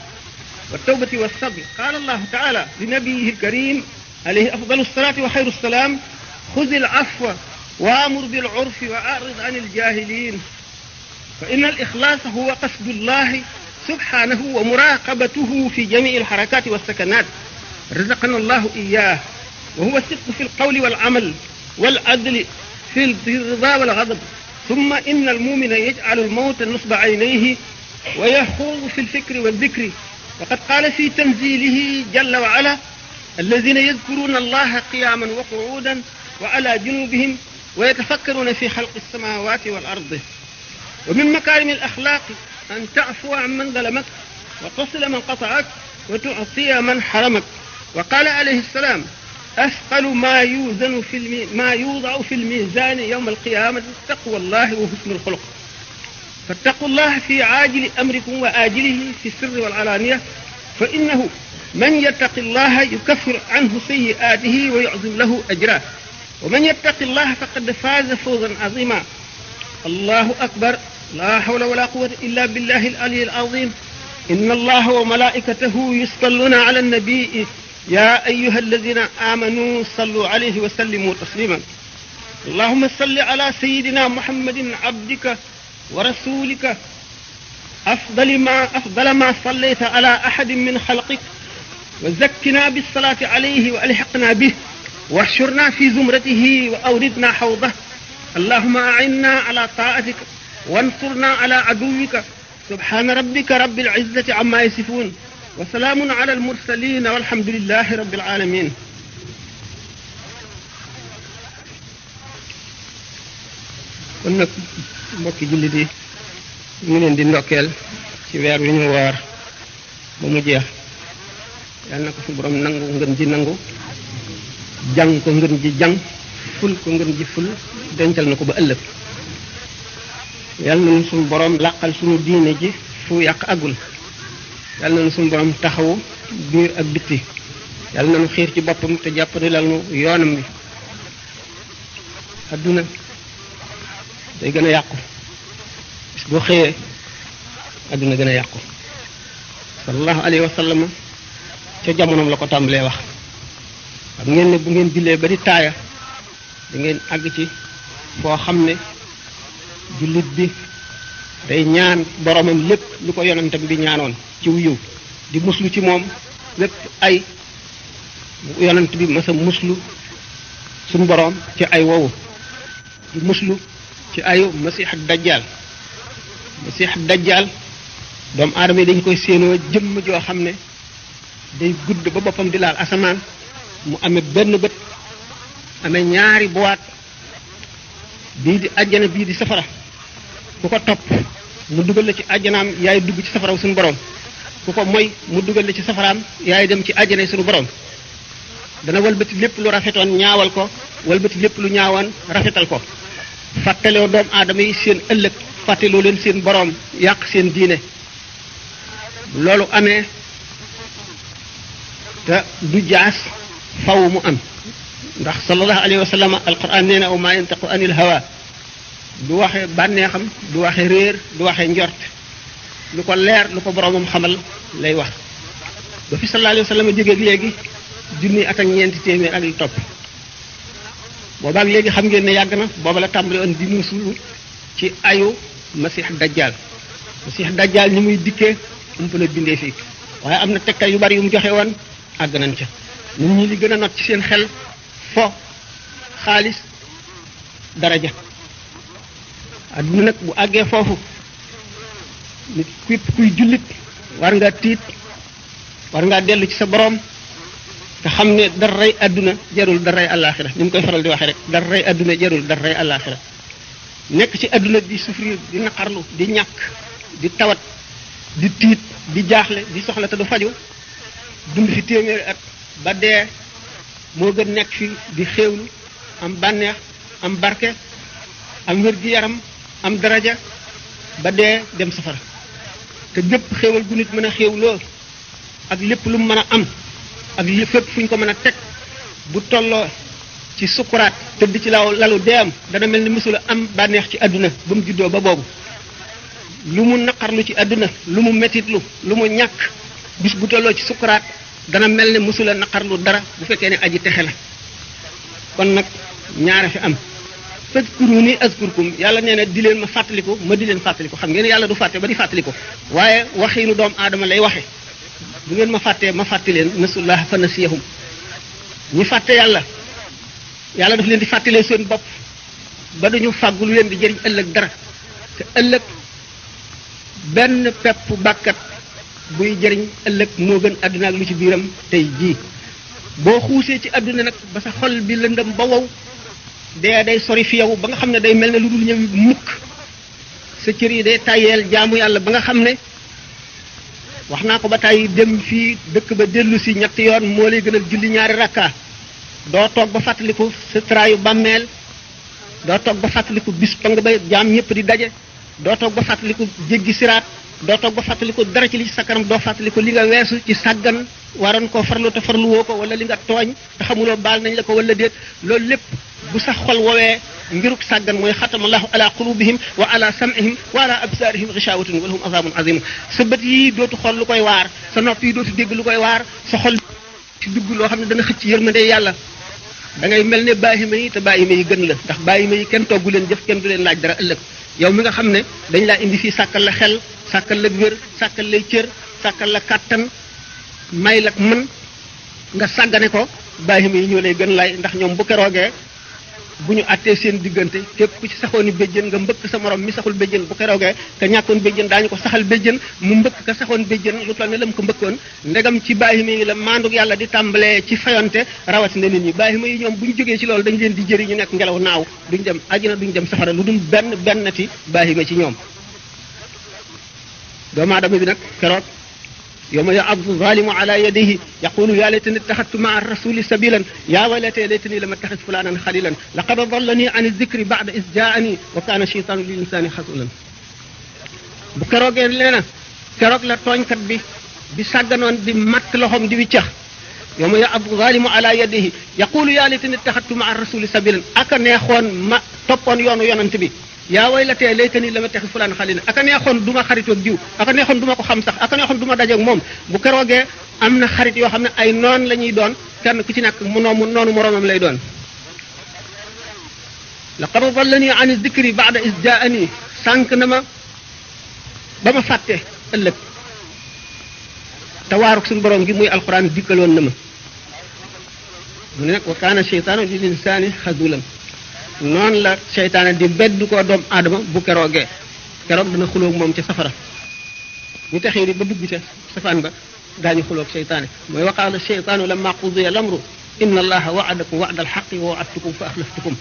والتوبة والصبر قال الله تعالى لنبيه الكريم عليه أفضل الصلاة وخير السلام خذ العفو وامر بالعرف وأعرض عن الجاهلين فإن الإخلاص هو قصد الله سبحانه ومراقبته في جميع الحركات والسكنات رزقنا الله إياه وهو الصدق في القول والعمل والعدل في الرضا والغضب ثم إن المؤمن يجعل الموت نصب عينيه ويخوض في الفكر والذكر وقد قال في تنزيله جل وعلا الذين يذكرون الله قياما وقعودا وعلى جنوبهم ويتفكرون في خلق السماوات والأرض ومن مكارم الأخلاق أن تعفو عن من ظلمك وتصل من قطعك وتعطي من حرمك وقال عليه السلام أثقل ما يوضع في الميزان يوم القيامة تقوى الله وحسن الخلق فاتقوا الله في عاجل أمركم وآجله في السر والعلانية فإنه من يتق الله يكفر عنه سيئاته ويعظم له أجره ومن يتق الله فقد فاز فوزا عظيما الله أكبر لا حول ولا قوة إلا بالله العلي العظيم إن الله وملائكته يصلون على النبي يا أيها الذين آمنوا صلوا عليه وسلموا تسليما اللهم صل على سيدنا محمد عبدك ورسولك أفضل ما صليت على أحد من خلقك وزكنا بالصلاة عليه وألحقنا به واحشرنا في زمرته وأوردنا حوضه اللهم أعنا على طاعتك وانصرنا على عدوك سبحان ربك رب العزة عما يصفون وسلام على المرسلين والحمد لله رب العالمين kon nag mbokki jullit yi ñu leen di ndokkeel ci weer wi ñu woor ba mu jeex yàlla na ko suñu borom nangu ngën ji nangu jàng ko ngën ji jàng ful ko ngën ji ful dencal na ko ba ëllëg yàlla na suñu borom làqal suñu diine ji fu yàq agul yàlla na suñu borom taxawu biir ak bitti yàlla na nu xiir ci boppam te jàppale lal nu yoonam bi adduna day gën a yàqu bis boo xëyee adduna gën a yàqu sallallahu alayhi wa sallam ca jamonoom la ko tàmbalee wax xam ngeen ne bu ngeen jullee ba di taaya da ngeen àgg ci foo xam ne jullit bi day ñaan boromam lépp lu ko yonentam bi ñaanoon ci yiw di muslu ci moom lépp ay yonent bi masa muslu suñu borom ci ay wowu di muslu ci ayu masih ak dajjal doomu aadama yi dañ koy séenoo jëmm joo xam ne day gudd ba boppam di laal asamaan mu amee benn bët amee ñaari boîte bii di àjjana bii di safara ku ko topp mu dugal la ci àjjanaam yaay dugg ci safaraw suñu borom ku ko moy mu dugal la ci safaraam yaay dem ci àjjana suñu borom dana walbati lépp lu rafetoon ñaawal ko walbati lépp lu ñaawoon rafetal ko fàttaloo doomu aadama yi seen ëllëg fàttaloo leen seen borom yàq seen diine loolu amee te du jaas faw mu am ndax sallallahu alayhi wa sallam alquran nee na wa ma yantiqu anil hawa du waxe bànneexam du waxe réer du waxe njort lu ko leer lu ko boromam xamal lay wax ba fi sallallahu alayhi wa sallam jógee léegi junni at ak ñeenti téeméer ak lu topp boobaak léegi xam ngeen ne yàgg na booba la tàmbali woon di nuusu ci ayu masih dajjal ni muy dikkee um fa la bindee fii waaye am na tegtal yu bari yu mu joxe woon àgg nañ ca nit ñi li gën a not ci seen xel fo xaalis daraja adduna nag bu àggee foofu nit képp kuy jullit war nga tiit war ngaa dellu ci sa borom te xam ne daray adduna jarul daray àllaaxira ni mu koy faral di waxee rek daray adduna jarul daray àllaaxira nekk ci adduna di souffrir di naqarlu di ñàkk di tawat di tiit di jaaxle di soxla te du faju dund fi téeméeri at ba dee moo gën nekk fi di xéewlu am bànneex am barke am wér-gi-yaram am daraja ba dee dem safara te gépp xéewal gu nit mën a xéewloo ak lépp lu mu mën a am ak fépp fu ñu ko mën a teg bu tolloo ci sukuraat tëdd ci lalu deem dana mel ni mësula am bànneex ci àdduna ba mu juddoo ba boobu lu mu naqarlu ci àdduna lu mu metitlu lu mu ñàkk bis bu tolloo ci sukuraat dana mel ne mësula naqarlu dara bu fekkee ne aji texe la kon nag ñaare fi am fazkuruni azkurkum yàlla nee na di leen ma fàttaliku ma di leen fàttaliku xam ngeen yàlla du fàtte ba di fàttaliku waaye waxiinu doomu aadama lay waxe bu ngeen ma fàttee ma fàtti leen nasullah fa nasiyahum ñi fàtte yàlla daf leen di fàttalee seen bopp ba duñu fàggu lu leen di jëriñ ëllëg dara te ëllëg benn pepp bàkkat buy jëriñ ëllëg moo gën àdduna ak lu ci biiram tey jii boo xuusee ci àdduna nag ba sa xol bi lëndëm ba wow dee day sori fi yow ba nga xam ne day mel ne lu dul ñëw mukk sa cër yi day tàyyeel jaamu yàlla ba nga xam ne wax naa ko ba tàyyi dem fii dëkk ba dellu si ñetti yoon moo lay gënal julli ñaari rakka doo toog ba fàttaliku sa traayu bàmmeel doo toog ba fàttaliku bis ba nga ba jaam ñëpp di daje doo toog ba fàttaliku jéggi siraat doo toog ba fàttaliku dara ci li ci sa kanam doo fàttaliku li nga weesu ci sàggan waroon koo farlu te farluwoo ko wala li nga tooñ te xamuloo baal nañ la ko wala déet loolu lépp bu sax xol woowee ngiruk sàggan mooy xatamallahu ala qulubihim wa ala sam'ihim wa ala absarihim ghishawatun wa lahum azabun azim sa bët yi dootu xool lu koy waar sa nopp yi dootu dégg lu koy waar sa xol ci dugg loo xam ne dana xëcc yërmande yàlla da ngay mel ne baahima yi te baahima yi gën la ndax baahima yi kenn toggu leen jëf kenn du leen laaj dara ëllëg yow mi nga xam ne dañ laa indi fii sàkkal la xel sàkkal la wér sàkkal lay cër sàkkal la kàttan may la mën nga sàggane ko baahima yi ñoo lay gën lay ndax ñoom bu keroogee bu ñu àttee seen diggante képp ku ci saxooni béjjën nga mbëkk sa morom mi saxul béjjën bu keroogee ka ñàkkoon béjjën daañu ko saxal béjjën mu mbëkk ka saxoon béjjën lu toll ne la mu ko mbëkkoon ndegam ci baahima yi la maandug yàlla di tàmbalee ci fayonte rawatina nit ñi baahima yi ñoom bu ñu jógee ci loolu dañu leen di jëri ñu nekk ngelaw naaw duñ dem àjjana duñ dem safara lu dul bennati baahima ci ñoom doomu aadama bi nag keroog yawma ya'addu zalimu ala yadihi yaqulu ya laytani ittakhadtu ma'a ar-rasuli sabilan ya waylata laytani lam attakhidh fulanan khalilan laqad adallani 'an adh-dhikri ba'da idh ja'ani wa kana ash-shaytanu lil insani khasulan bu keroogee leena keroog la tooñkat bi sàgganoon di matt loxom di wiccax yawma ya'addu zalimu ala yadihi yaqulu ya laytani ittakhadtu ma'a ar-rasuli sabilan aka neexoon ma toppoon yoonu yonent bi yaa waylatee laytani lam attakhidh fulanan khalilan aka neexoon du ma xaritoog diw aka neexoon du ma ko xam sax aka neexoon du ma dajeeg moom bu keroogee am na xarit yoo xam ne ay noon la ñuy doon kenn ku ci nekk noonu moroomam lay doon laqad dallani an dhikri ba'da iz ja'ani sànq na ma ba ma fàtte ëllëg te waaruk suñu borom gi muy alquran dikkaloon na ma mu ne nag wa kaana shaytaanu lil insaani xazulan noonu la seytaane di beddu ko doomu aadama bu keroog dana xuloog moom ca safara ñu texee di ba dugg ca safaan ba daañu xuloog seytaane mooy wa qaala seytaanu lamma qudiya al-amru inna allaha wa'adakum wa'da al-haqqi wa wa'adtukum fa akhlaftukum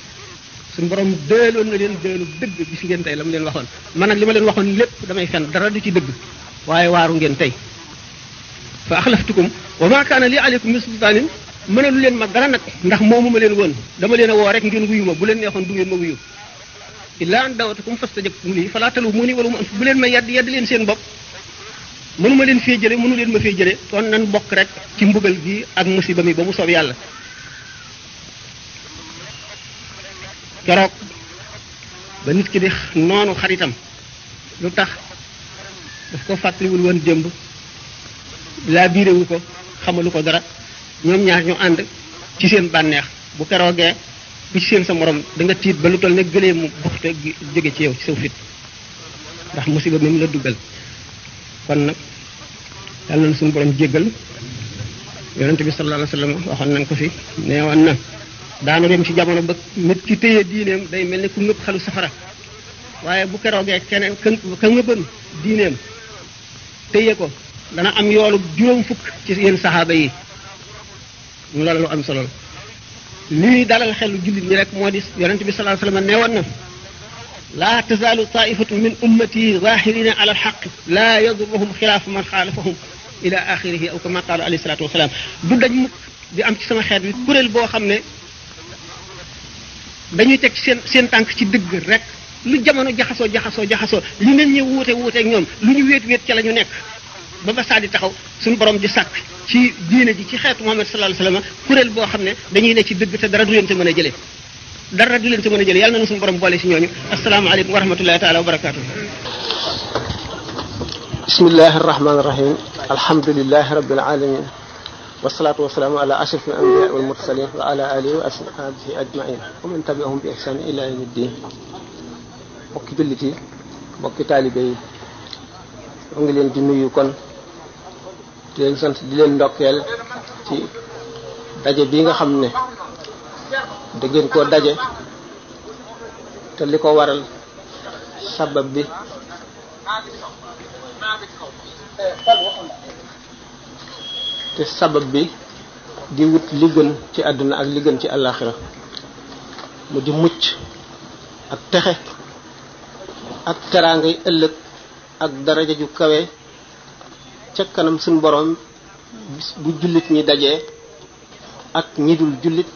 suñu borom déeloon na leen déelu dëgg gis ngeen tey la mu leen waxoon man nag li ma leen waxoon lépp damay fen dara du ci dëgg waaye waaru ngeen tey fa akhlaftukum wa ma kaana li alaykum min sultaanin mënalu leen ma dara nag ndax moomu ma leen woon dama leen a woo rek ngeen wuyu ma bu leen neexoon du ngeen ma wuyu illa an dawatukum fastajabtum li fala talumuni wala mu bu leen ma yedd leen seen bopp mënu ma leen fee jële mënu leen ma fee jële kon nan bokk rek ci mbugal gi ak musiba mi ba mu soob yàlla keroog ba nit ki di noonu xaritam lu tax daf ko fàttaliwul woon démb laa biirewu ko xamalu ko dara ñoom ñaar ñu ànd ci seen bànneex bu keroogee ku ci seen sa morom da nga tiit ba lu toll ne gëlee mu buxte jóge ci yow ci saw fit ndax musiba mi mu la duggal kon nag yàlla na suñu borom jéggal yonente bi sallallahu alayhi wasallam waxoon nañ ko fi neewoon na daana dem ci jamono ba nit ki téye diineem day mel ni ku ngëpp xalu safara waaye bu keroogee keneen ka ngëbën diineem téye ko dana am yoolu juróom fukk ci yéen saxaaba yi loolu lu am solo la lii dalal xelu jullit ñi rek moo di yonente bi sallallahu alayhi wasallam neewoon na laa tazaalu taifatu min ummati zahirina ala alxaq laa yadurruhum xilaafu man xaalafahum ila axirihi aw kama qaala alayhi salatu wasalaam du dañ mukk di am ci sama xeet wi kuréel boo xam ne dañuy teg seen tànk ci dëgg rek lu jamono jaxasoo li nit ñi wuute ak ñoom lu ñu wéet ca la ñu nekk ba saa di taxaw suñu borom di sàkk ci diine ji ci xeetu Muhammad sallallahu alayhi wasallam kuréel boo xam ne dañuy ne ci dëgg te dara du leen te mën a jëlee yàlla na suñu borom boole ci ñooñu asalaamaaleykum wa rahmatullahi taala wa barakaatu. bismillahi rahmaani rahim alhamdulillahi rabbil alamin wasalaatu wasalaamu ala ashrafil anbiya wal mursalin wa ala alihi wa ashabihi ajmain wa man tabi'ahum bi ihsan ila yawmi ddin mbokki jullit yi mbokki taalibe yi mu ngi leen di nuyu kon di leen sant di leen ndokkeel ci daje bi nga xam ne da ngeen koo daje te li ko waral sabab bi te sabab bi di wut li gën ci àdduna ak li gën ci àllaaxira mu di mucc ak texe ak teraangay ëllëg ak daraja ju kawe ca kanam suñu borom bis bu jullit ñi dajee ak ñi dul jullit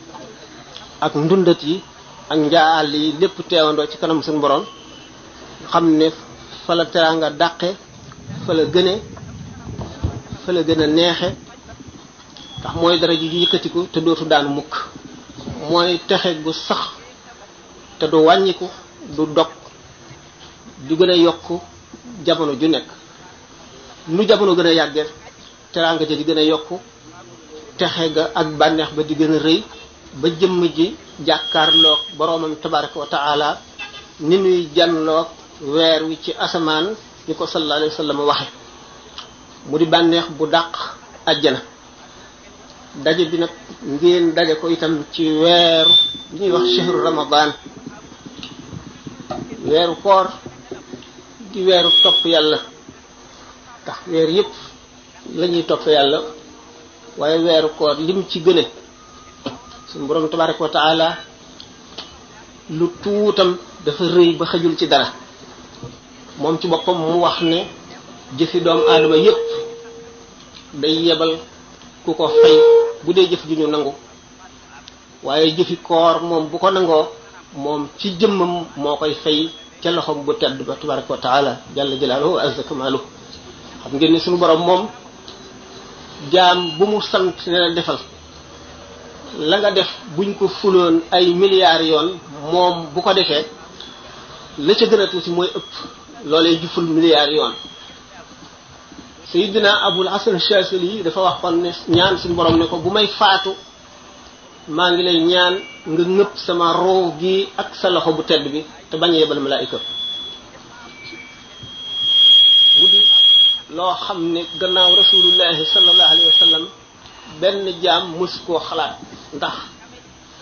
ak ndundat yi ak njaal yi lépp teewandoo ci kanam suñu borom xam ne fa la teraanga dàqe fa la gëne fa la gën a neexe ndax mooy daraja ju yëkkatiku te dootu daan mukk mooy texe gu sax te du wàññiku du dog du gën a yokk jamono ju nekk lu jamono gën a yàgge teraanga ja di gën a yokku texe ga ak bànneex ba di gën a rëy ba jëmm ji jàkkaarloog boroomam tabaraka wa taala ni nuy janloog weer wi ci asamaan ni ko sallallahu alayhi wa sallam waxe mu di bànneex bu dàq àjjana daje bi nag ngeen daje ko itam ci weeru li ñuy wax shahru ramadan weeru koor di weeru topp yàlla tax weer yépp la ñuy topp yàlla waaye weeru koor lim ci gëne suñu borom tabaraka wa taala lu tuutam dafa rëy ba xajul ci dara moom ci boppam mu wax ne jëfi doomu aadama yépp day yebal ku ko fay bu dee jëf ju ñu nangu waaye jëfi koor moom bu ko nangoo moom ci jëmmam moo koy fay ca loxom bu tedd ba tabaraka wa taala jalla jalaaluhu wa azza kamaaluhu xam ngeen ne suñu borom moom jaam bu mu sant ne la defal la nga def buñ ko fuloon ay milliards yoon moom bu ko defee la ca gën a tuuti mooy ëpp loolee juful milliards yoon Sayyidina Abul Hasan Shazili dafa wax kon ne ñaan suñu borom ne ko bu may faatu maa ngi lay ñaan nga ngëpp sama roo gi ak sa loxo bu tedd bi te bañ a yebal malaayika mu di loo xam ne gannaaw rasulullahi sallallahu alayhi wa sallam benn jaam mës koo xalaat ndax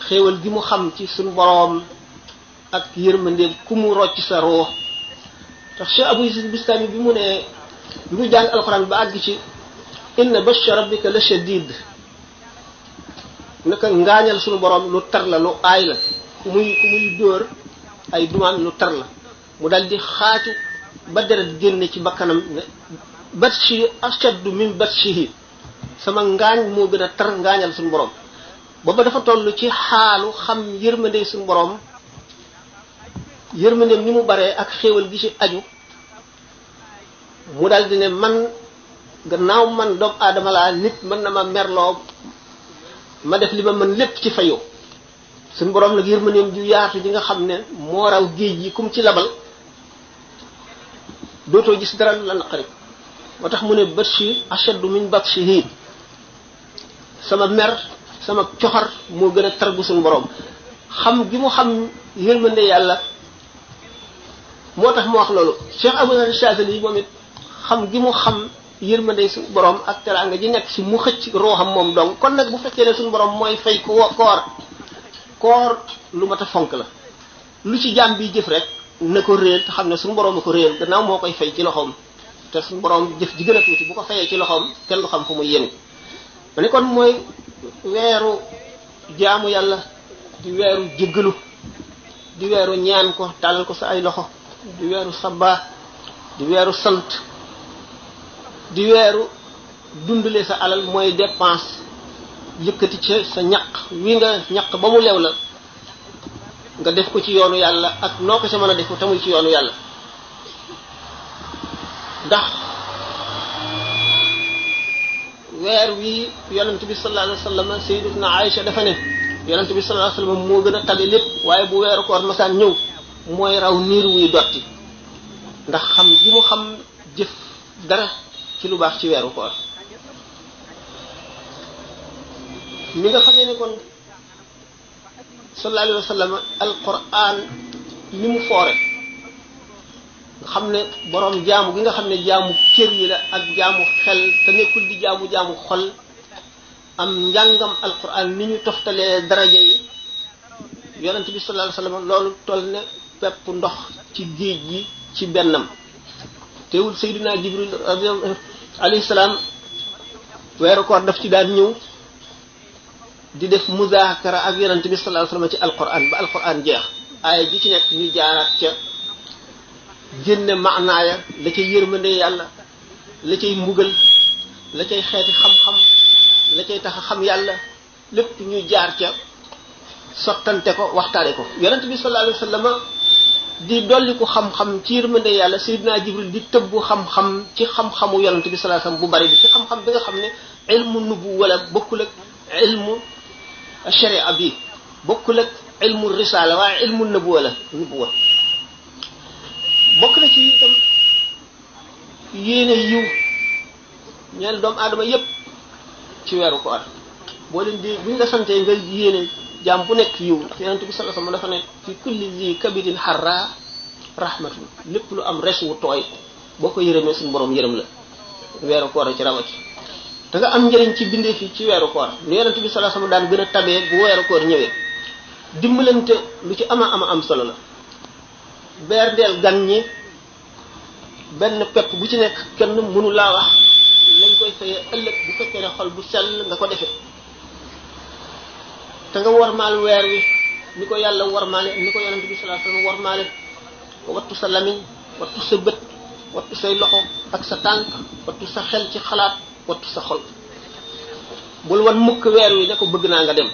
xéewal gi mu xam ci suñu boroom ak yërmandeem ku mu rocc sa roo tax Cheikh Abou Yazid Bistami bi mu ne bi mu jàng alxuraan ba àgg ci inna bashsha rabbika la shadid naka ngaañal suñu boroom lu tar la lu aay la ku muy dóor ay dumaan lu tar la mu dal di xaaju ba deret génne ci bakkanam ne batshi ashaddu min batshihi sama ngaañ moo gën a tar ngaañal suñu borom booba dafa toll ci xaalu xam yërmande suñu borom yërmandeem ni mu baree ak xéewal gi ci aju mu dal di ne man gannaaw man doomu aadama laa nit mën na ma merloo ma def li ma mën lépp ci fayu suñ borom nag yërmandeem ju yaatu ji nga xam ne moo raw géej yi kum ci labal dootoo gis dara la naqari moo tax mu ne batshi ashaddu min batshihi sama mer sama coxar moo gën a tar bu suñ borom xam gi mu xam yërmande yàlla moo tax mu wax loolu Cheikh Abou Chazali moom it xam gi mu xam yërmande suñu borom ak teraanga ji nekk si mu xëcc rooxam moom donc kon nag bu fekkee ne suñu borom mooy fay ko koor lu mat a fonk la lu ci jaam bi jëf rek na ko réel te xam ne suñu borom a ko réel gannaaw moo koy fay ci loxoom te suñu borom jëf ji gën a tuuti bu ko fayee ci loxoom kenn du xam fu muy yéene ma ne kon mooy weeru jaamu yàlla di weeru jéggalu di weeru ñaan ko tàllal ko sa ay loxo di weeru sabba di weeru sant di weeru dundale sa alal mooy dépense yëkkati ci sa ñaq wi nga ñaq ba mu leew la nga def ko ci yoonu yàlla ak noo ko sa mën a def ko tamul ci yoonu yàlla ndax weer wi yonent bi sallallahu alayhi wa sallam sayyidatuna Aïcha dafa ne yonent bi sallallahu alayhi wa sallam moo gën a tabe lépp waaye bu weeru koor masaan ñëw mooy raw niir wuy dotti ndax xam gi mu xam jëf dara ci lu baax ci weeru koor mi nga xamee ne kon sallallahu alayhi wa sallam alquran ni mu foore nga xam ne boroom jaamu gi nga xam ne jaamu cër yi la ak jaamu xel te nekkul di jaamu xol am njàngam alquran ni ñu toftalee daraja yi yonent bi sallallahu alayhi wa sallam loolu toll ne pepp ndox ci géej gi ci bennam teewul Seydina Jibril alayhi salaam weeru koor daf ci daan ñëw di def muzaakara ak yonent bi sallallahu alayhi wasallam ci alquran ba alquran jeex aaya ji ci nekk ñu jaaraat ca génne maanaaya la cay yërmande yàlla la cay mbugal la cay xeeti xam-xam la cay tax a xam yàlla lépp ñu jaar ca sottante ko waxtaane ko yonent bi sallallahu alayhi wasallam di dolli ko xam-xam ci yërmande yàlla Seydina Jibril di tëbbu xam-xam ci xam-xamu yonent bi sallallahu alayhi wasallam bu bari bi ci xam-xam bi nga xam ne ilmu nubu wala bokkul ak ilmu sharia bi bokkul ak ilmu risala waaye ilmu nubuwa la nubuwa bokk na ci itam yéene yiw ñeel doomu aadama yépp ci weeru koor boo leen di buñ la santee nga yéene jaam bu nekk yiw ndax yonent bi sallallahu alayhi wasallam dafa ne fi kulli zi kabidin harra rahmatun lépp lu am res wu tooy boo ko yërëmee suñu borom yërëm la weeru koor ci rawati da nga am njëriñ ci bindee fi ci weeru koor lu yonent bi sallallahu alayhi wasallam daan gën a tabee bu weeru koor ñëwee dimbalante lu ci am solo la beerdeel gan ñi benn pepp bu ci nekk kenn mënu laa wax lañ koy fayee ëllëg bu fekkee ne xol bu sell nga ko defee te nga warmaal weer wi ni ko yàlla warmaale ni ko yonent bi sallallahu alayhi wasallam warmaale wattu sa lamiñ wattu sa bët wattu say loxo ak sa tànk wattu sa xel ci xalaat wattu sa xol bul wan mukk weer wi ne ko bëgg naa nga dem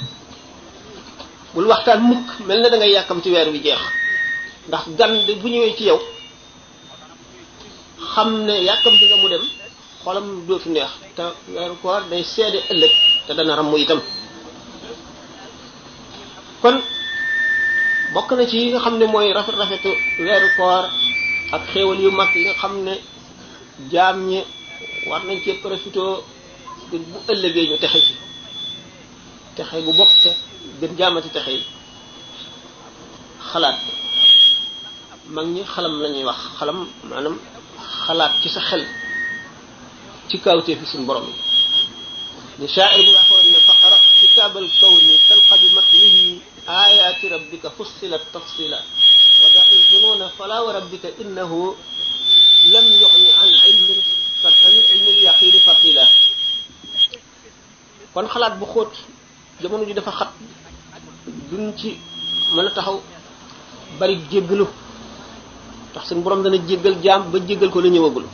bul waxtaan mukk mel na da ngay yàkkam ci weer wi jeex ndax gan de bu ñëwee ci yow xam ne yàkkam di nga mu dem xolam dootu neex te weeru koor day seede ëllëg te dana ramm itam kon bokk na ci yi nga xam ne mooy rafetu weeru koor ak xéewal yu mag yi nga xam ne jaam ñi war nañ cee profité bu ëllëgee ñu texe ci texe bu bokk te gën jaamati texe yi xalaat mag ñi xalam la ñuy wax xalam maanaam xalaat ci sa xel ci kawtee fi suñu borom ni sha'ir bi waxoon ne faqra kitaabal kawni talqa bi matnihi ayati rabbika fussilat tafsila wa da'i zununa fala wa rabbika innahu lam yughni an ilmin an ilmil yaqini fatila kon xalaat bu xóot jamono ji dafa xat duñ ci mën a taxaw bari jéggalu tax suñu borom dana jéggal jaam ba jéggal ko la ñëwagul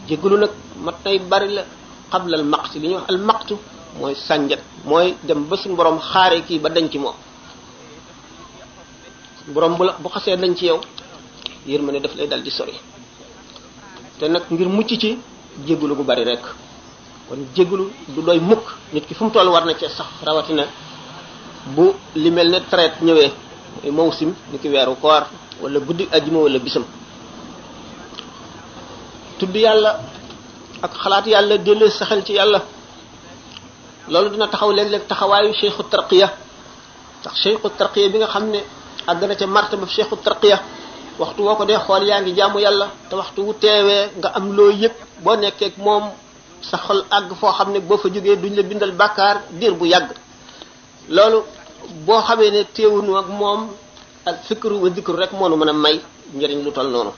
jéggalu nag mat nay bari la xablal maqti li ñuy wax al maqtu mooy sànjat mooy dem ba suñu borom xaare kii ba dañ ci moom suñu borom bu xasee dañ ci yow yërmande daf lay dal di sori te nag ngir mucc ci jéggalu gu bari rek kon jéggalu du doy mukk nit ki fu mu toll war na cee sax rawatina bu li mel ne traite ñëwee mawsim ni ki weeru koor wala guddi ajjuma wala bisam tudd yàlla ak xalaat yàlla delloo sa xel ci yàlla loolu dina taxaw léeg-léeg taxawaayu cheikhu tarqiya ndax cheikhu tarqiya bi nga xam ne àgg na ca martaba cheikhu tarqiya waxtu woo ko dee xool yaa ngi jaamu yàlla te waxtu wu teewee nga am loo yëg boo nekkee ak moom sa xol àgg foo xam ne boo fa jógee duñ la bindal bàkkaar diir bu yàgg loolu boo xamee ne teewunu ak moom ak fikru wa dikru rek moo nu mën a may njëriñ lu toll noonu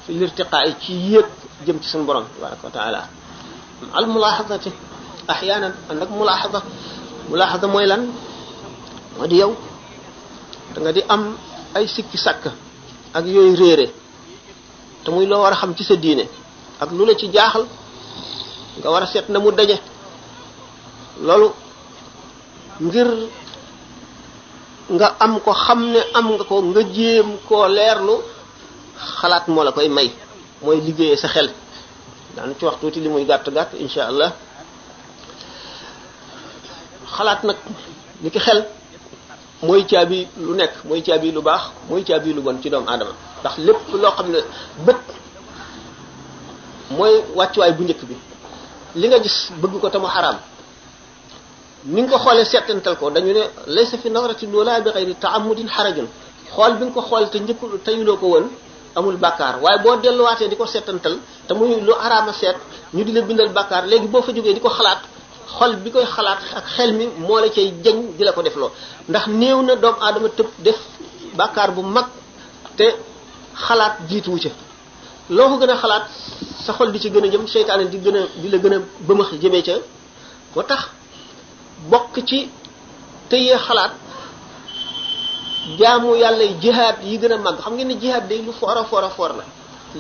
fi lirtiqaa ci yéeg jëm ci suñu borom tabaraka wa taala al mulaaxadati axyaanan ànd ak mulaaxada mooy lan moo di yow da nga di am ay sikki sàkk ak yooyu réere te muy loo war a xam ci sa diine ak lu la ci jaaxal nga war a seet na mu daje loolu ngir nga am ko xam ne am nga ko nga jéem koo leerlu xalaat moo la koy may mooy liggéeyee sa xel daan ci wax tuuti li muy gàtt insha allah xalaat nag ni ki xel mooy caabi lu nekk mooy caabi lu baax mooy caabi lu bon ci doomu aadama ndax lépp loo xam ne bët mooy wàccuwaay bu njëkk bi li nga gis bëgg ko te mu xaraam ni nga ko xoolee seetantal ko dañu ne laysa fi nawratin wala bi xayri taamudin xarajun xool bi nga ko xool te njëkk teyuloo ko woon amul bàkkaar waaye boo delluwaatee di ko seetantal te muy lu xaraama seet ñu di la bindal bàkkaar léegi boo fa jógee di ko xalaat xol bi koy xalaat ak xel mi moo la cay jañ di la ko def loo ndax néew na doomu aadama tëb def bàkkaar bu mag te xalaat jiituwu ca loo ko gën a xalaat sa xol di ci gën a jëm seytaane di la gën a bëmax jëmee ca moo tax bokk ci tëyee xalaat jaamu yàlla jihaad yi gën a màgg xam ngeen ne jihaad day lu foor a foor la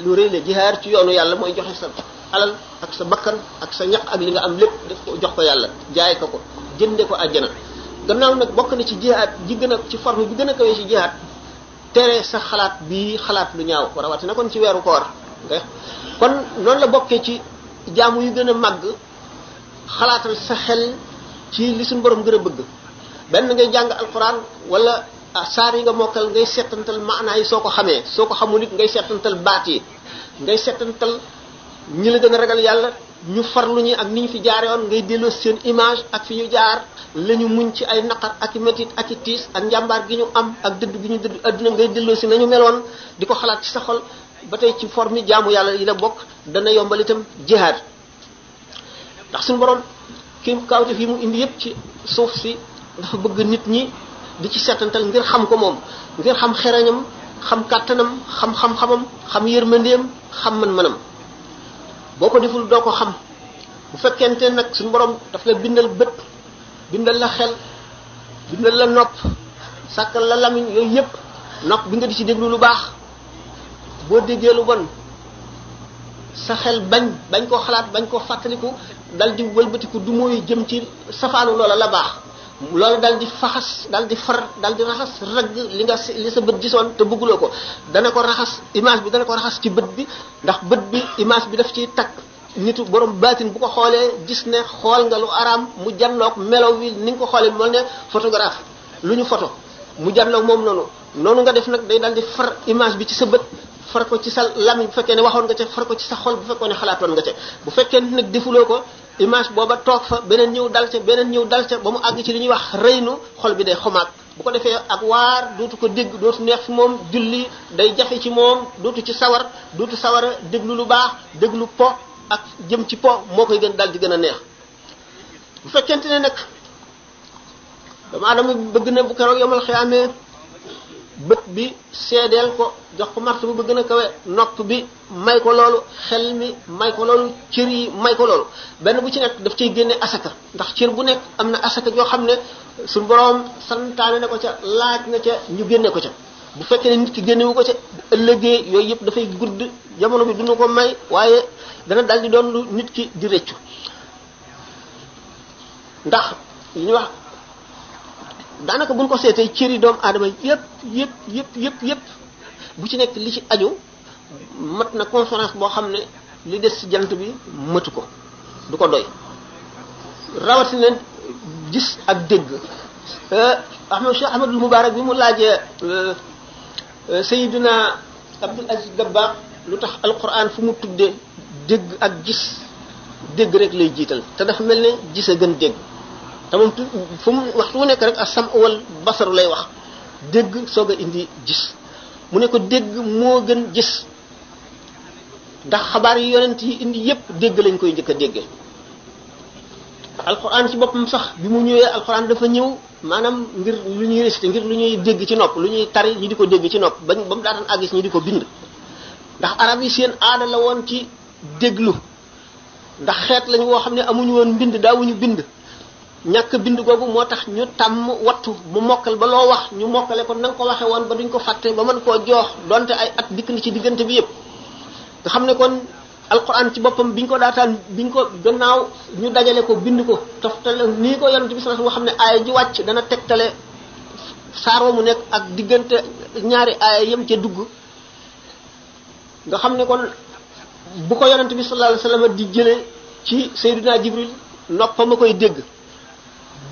lu rëy la jihaad ci yoonu yàlla mooy joxe sa alal ak sa bakkan ak sa ñaq ak li nga am lépp def ko jox ko yàlla jaay ko jënde ko àjjana gannaaw nag bokk na ci jihaad ji gën a ci forme bi gën a kawee ci jihaad tere sa xalaat bii xalaat lu ñaaw rawatina kon ci weeru koor kon noonu la bokkee ci jaamu yu gën a màgg xalaatal sa xel ci li suñu borom gën a bëgg benn ngay jàng alquran wala saar yi nga mokkal ngay settantal maanaa yi soo ko xamee soo ko xamul it ngay settantal baat yi ngay settantal ñi la gën a ragal yàlla ñu farlu ñi ak ni ñu fi jaare woon ngay delloo seen image ak fi ñu jaar la ñu muñ ci ay naqar ak i métit ak i tiis ak njàmbaar gi ñu am ak dëdd gi ñu dëdd adduna ngay delloo si nañu meloon di ko xalaat ci sa xol ba tey ci forme jaamu yàlla yi la bokk dana yombal itam jihaad ndax suñu borom ki kawte fii mu indi yépp ci suuf si dafa bëgg nit ñi di ci settantal ngir xam ko moom ngir xam xerañam xam kàttanam xam xam-xamam xam yërmandeem xam man-manam boo ko deful doo ko xam bu fekkente nag suñu borom daf la bindal bët bindal la xel bindal la nopp sàkkal la lamiñ yooyu yépp nopp bi nga di ci déglu lu baax boo déggee lu bon sa xel bañ koo xalaat bañ koo fàttaliku dal di wëlbatiku du mooy jëm ci safaanu loola la baax loola dal di faxas dal di far dal di raxas ragg li sa bët gisoon te bëgguloo ko dana ko raxas image bi dana ko raxas ci bët bi ndax bët bi image bi daf ciy takk nitu borom baatin bu ko xoolee gis ne xool nga lu araam mu janloog melaw wi ni nga ko xoolee mool ne photographe lu ñu photo mu janloog moom noonu nga def nag day dal di far image bi ci sa bët far ko ci sa lamiñ bu fekkee ne waxoon nga ca far ko ci sa xol bu fekkee ne xalaatoon nga ca bu fekkee nag defuloo ko image booba toog fa beneen ñëw dal ca ba mu àgg ci li ñuy wax rëynu xol bi day xomaag bu ko defee ak waar dootu ko dégg dootu neex fi moom julli day jafe ci moom dootu ci sawar dootu sawar a déglu lu baax déglu po ak jëm ci po moo koy gën dal di gën a neex bu fekkente ne nag dama adama bëgg na bu keroog yomal xiyaamee bët bi seedeel ko jox ko martaba bu gën a kawe nopp bi may ko loolu xel mi may ko loolu cër yi may ko loolu benn bu ci nekk daf cay génne asaka ndax cër bu nekk am na asaka yoo xam ne suñu boroom santaane na ko ca laaj na ca ñu génne ko ca bu fekkee ne nit ki génnewu ko ca bu ëllëgee yooyu yëpp dafay gudd jamono bi duñu ko may waaye dana dal di doon lu nit ki di rëccu ndax li ñuy wax daanaka buñ ko seetee cëri doomu aadama yépp bu ci nekk li ci aju mat na conférence boo xam ne li des ci jant bi matu ko du ko doy rawatina gis ak dégg Cheikh Ahmadul Mubarak bi mu laajee Sayyiduna Abdul Aziz Dabakh lu tax alquran fu mu tuddee dégg ak gis dégg rek lay jiital te dafa mel ne gis a gën dégg te moom fu mu waxtu wu nekk rek as-sam wal basaru lay wax dégg soog a indi gis mu ne ko dégg moo gën gis ndax xabaar yi yonent yi indi yépp dégg lañ koy njëkk a déggee alquran ci boppam sax bi mu ñëwee alquran dafa ñëw maanaam ngir lu ñuy récité ngir lu ñuy dégg ci nopp lu ñuy tari ñu di ko dégg ci nopp ba mu daataan àggis ñu di ko bind ndax arab yi seen aada la woon ci déglu ndax xeet lañ woo xam ne amuñu woon mbind daawuñu bind ñàkk bind googu moo tax ñu tàmm wattu mu mokkal ba loo wax ñu mokkale ko na nga ko waxe woon ba duñ ko fàtte ba mën koo joox donte ay at dikk na ci diggante bi yépp nga xam ne kon alquran ci boppam biñ ko gannaaw ñu dajale ko bind ko toftale nii ko yonent bi sallallahu alayhi wasallam nga xam ne aaya ji wàcc dana tegtale saaroo mu nekk ak diggante ñaari aaya yem ca dugg nga xam ne kon bu ko yonent bi sallallahu alayhi wasallam di jëlee ci Seydina Jibril noppam a koy dégg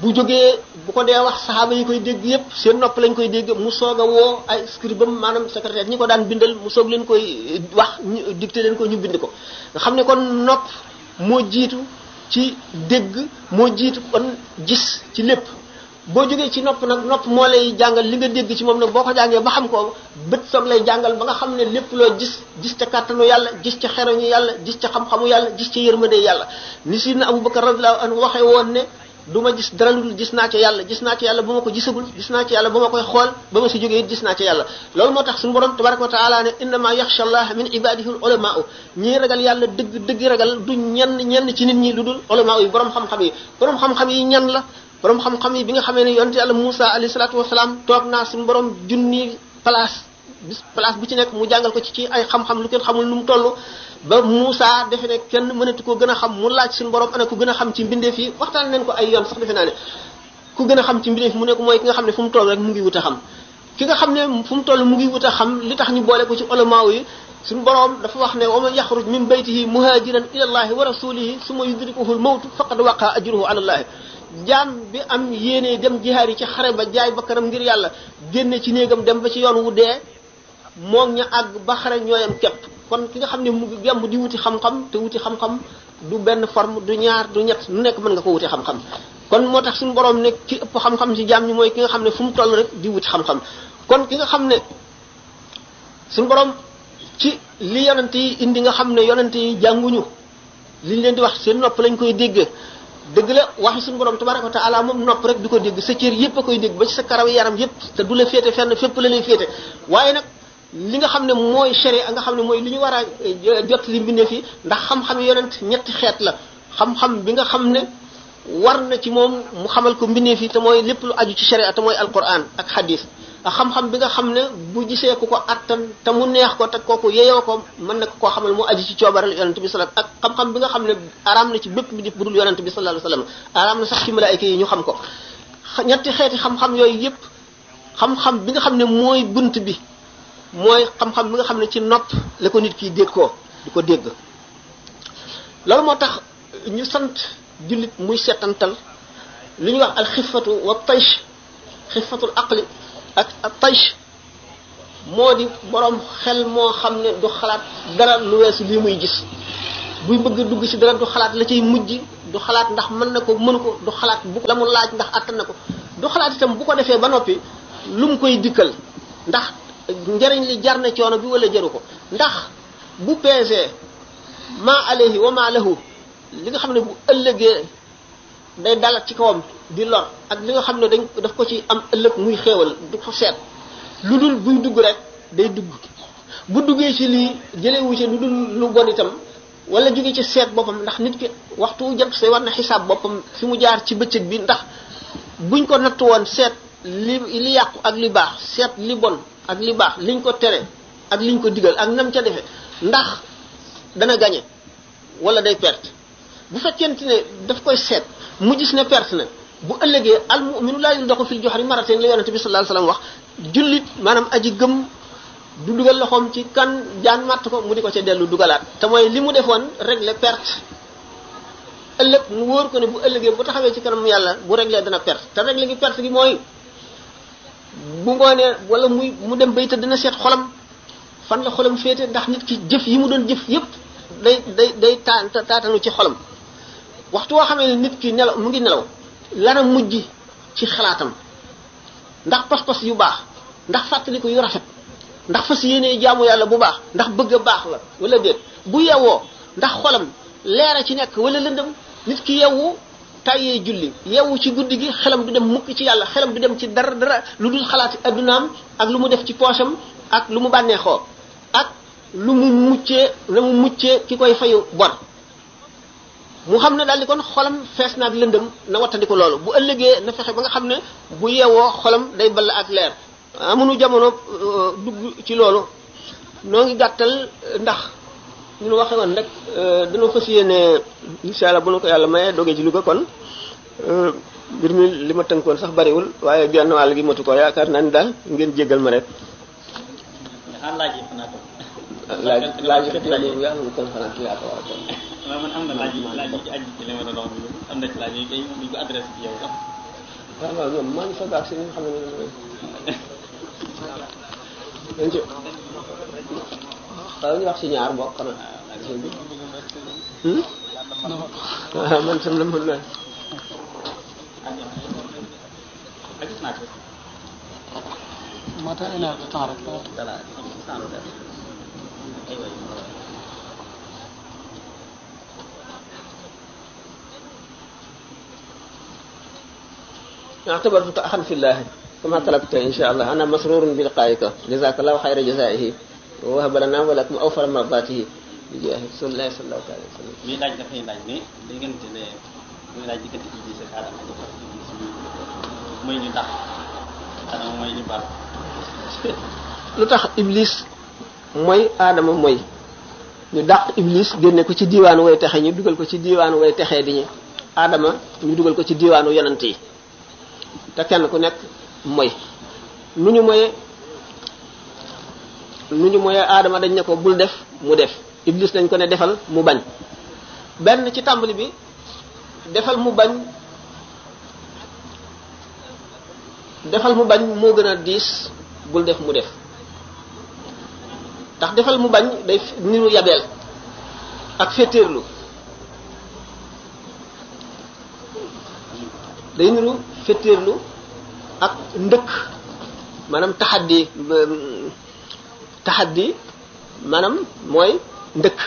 bu jógee bu ko dee wax saxaaba yi koy dégg yépp seen nopp lañ koy dégg mu soog a woo ay scribam maanaam secrétaire ñi ko daan bindal mu soog leen koy wax ñu dicté leen ko ñu bind ko nga xam ne kon nopp moo jiitu ci dégg moo jiitu kon gis ci lépp boo jógee ci nopp nag nopp moo lay jàngal li nga dégg ci moom nag boo ko jàngee ba xam ko bët soog lay jàngal ba nga xam ne lépp loo gis ca kàttanu yàlla gis ca xereñu yàlla gis ca xam-xamu yàlla gis ca yërmande yàlla ni sidna Abubakar radiyallahu anhu waxee woon ne du ma gis dara lu gis naa ca yàlla ba ma ko gisagul gis naa ca yàlla ba ma koy xool ba ma si jógee it gis naa ca yàlla loolu moo tax suñu borom tabaraka wa taala ne innama yaxsha allah min ibadihi al ulama ñii ragal yàlla dëgg ragal du ñenn ci nit ñi lu dul ulama yi borom xam-xam yi ñan la borom xam-xam yi bi nga xamee ne yonent yàlla Musa alayhi salaatu wasalaam toog naa suñu borom junni place bu ci nekk mu jàngal ko ci ay xam-xam lu kenn xamul nu mu toll ba Moussa defe ne kenn mënatu koo gën a xam mu laaj suñu borom ana ku gën a xam ci mbindeef yi waxtaan nañ ko ay yoon sax defe naa ne ku gën a xam ci mbindeef mu ne ko mooy ki nga xam ne fu mu toll rek mu ngi wut a xam ki nga xam ne fu mu toll mu ngi wut a xam li tax ñu boole ko ci ulama yi suñu borom dafa wax ne wa man yaxruj min baytihi muhajiran ila allahi wa rasulihi summa yudrikuhu al mawtu faqad waqa ajruhu ala allahi jaam bi am yéene dem jihaar yi ci xare ba jaay bakkanam ngir yàlla génne ci néegam dem ba ci yoon wu dee moom ña àgg ba xare ñooyam képp kon ki nga xam ne mu ngi gemb di wuti xam-xam te wuti xam-xam du benn forme du ñaar du ñett nu nekk mën nga ko wuti xam-xam kon moo tax suñu borom ne ki ëpp xam-xam ci jaam ñi mooy ki nga xam ne fu mu toll rek di wuti xam-xam kon ki nga xam ne suñu borom ci li yonent yi indi nga xam ne yonent yi jànguñu liñ leen di wax seen nopp lañ koy déggee dëgg la waxi suñu borom tabaraka wa taala moom nopp rek du ko dégg sa cër yépp a koy dégg ba ci sa karaw yaram yépp te du la féete fenn fépp la lay féete waaye nag li nga xam ne mooy sharia nga xam ne mooy li ñu war a jot li mbindee fi ndax xam-xam yonent ñetti xeet la xam-xam bi nga xam ne war na ci moom mu xamal ko mbindee fi te mooy lépp lu aju ci sharia te mooy alquran ak hadith ak xam-xam bi nga xam ne bu gisee ku ko attan te mu neex ko te kooku yeyoo ko mën na ko koo xamal mu aju ci coobaral yonent bi sallallahu ak xam-xam bi nga xam ne araam na ci bépp bi bu dul yonent bi sallallahu alayhi wasallam araam na sax ci malaayika yi ñu xam ko ñetti xeeti xam-xam yooyu yépp xam-xam bi nga xam ne mooy bunt bi mooy xam-xam bi nga xam ne ci nopp la ko nit ki dégg ko di ko dégg loolu moo tax ñu sant jullit muy setantal li ñuy wax alxifatu wa taysh xifatul aqli ak taysh moo di borom xel moo xam ne du xalaat dara lu weesu lii muy gis buy bëgg dugg ci dara du xalaat la cay mujj du xalaat ndax mën na ko mënu ko du xalaat bu la mu laaj ndax attan na ko du xalaat itam bu ko defee ba noppi lu mu koy dikkal ndax njëriñ li jar na coono bi wala jaru ko ndax bu peesee maa alayhi wa maa lahu li nga xam ne bu ëllëgee day dalat ci kawam di lor ak li nga xam ne daf ko ci am ëllëg muy xéewal du ko seet lu dul buy dugg rek day dugg bu duggee ci lii jëlewu ci lu dul lu bon itam wala jóge ci seet boppam ndax nit ki waxtu jant say war na xisaab boppam fi mu jaar ci bëccëg bi ndax buñ ko natt woon seet li yàqu ak li baax seet li bon ak li baax liñ ko tere ak liñ ko digal ak nam ca defe ndax dana gañe wala day perte bu fekkente ne daf koy seet mu gis ne perte na bu ëllëgee al mu'minu laa yuldaxu fil juhri marratayn la yonente bi sallallahu alayhi wasallam wax jullit maanaam aji gëm du dugal loxoom ci kan jaan matt ko mu di ko ca dellu dugalaat te mooy li mu defoon régler perte ëllëg mu wóor ko ne bu ëllëgee bu taxawee ci kanam yàlla bu réglé dana perte te réglé gi perte gi mooy bu ngoonee wala mu dem bay tëdd dina seet xolam fan la xolam féete ndax nit ki jëf yi mu doon jëf yépp day taatanu ci xolam waxtu woo xamee ne nit ki nelaw mu ngi nelaw lana mujj ci xalaatam ndax pas-pas yu baax ndax fàttaliku yu rafet ndax fas yéenee jaamu yàlla bu baax ndax bëgg a baax la wala déet bu yewwoo ndax xolam leera ci nekk wala lëndëm nit ki yewwu tàyyee julli yewwu ci guddi gi xelam du dem mukk ci yàlla xelam du dem ci dara lu dul xalaati addunaam ak lu mu def ci poosam ak lu mu bànneexoo ak lu mu muccee ki koy fayu bor mu xam ne daal di kon xolam fees naag lëndëm na wattandi ko loolu bu ëllëgee na fexe ba nga xam ne bu yeewoo xolam day ball ak leer amuñu jamono dugg ci loolu noo ngi gàttal ndax ñu waxe woon rek dina fas yéene insha Allah bu nu ko yàlla mayee dogee ci Louga kon mbir mi li ma tënkoon sax bariwul waaye genn wàll gi matu ko yaakaar naa ni daal ngeen jéggal ma rek laaj yi yàlla mu kon xanaa ci laa ko war a kon waaw man am na laaj yi ci aju ci li ma la doon am na ci laaj yi kay ñu ko adressé ci yow sax waaw ñoom maa ngi soog ak si ni nga xam ne ci waaw ñu wax si ñaar bokk xanaa waaw man sam la mën naa mata ina temps rek اعتبرتك أخا في الله كما طلبت إن شاء الله أنا مسرور بلقائك جزاك الله خير جزائه ووهب لنا ولكم أوفر مرضاته بجاه رسول الله صلى الله عليه وسلم. mi laaj dafay laaj ne diggante ne muy laaj diggante Iblis ak Adama mooy ñu tax Adama mooy ñu baax. lu tax Iblis mooy Adama mooy ñu dàq Iblis génne ko ci diiwaanu way texe ñu dugal ko ci diiwaanu way texee di ñu Adama ñu dugal ko ci diiwaanu yonent yi te kenn ku nekk mooy nu ñu moyee Adama dañ ne ko bul def mu def Iblis dañ ko ne defal mu bañ benn ci tàmbali bi defal mu bañ moo gën a diis bul def mu def ndax defal mu bañ day niru yabeel ak féetéerlu day niru féetéerlu ak ndëkk maanaam taxaddi maanaam mooy ndëkk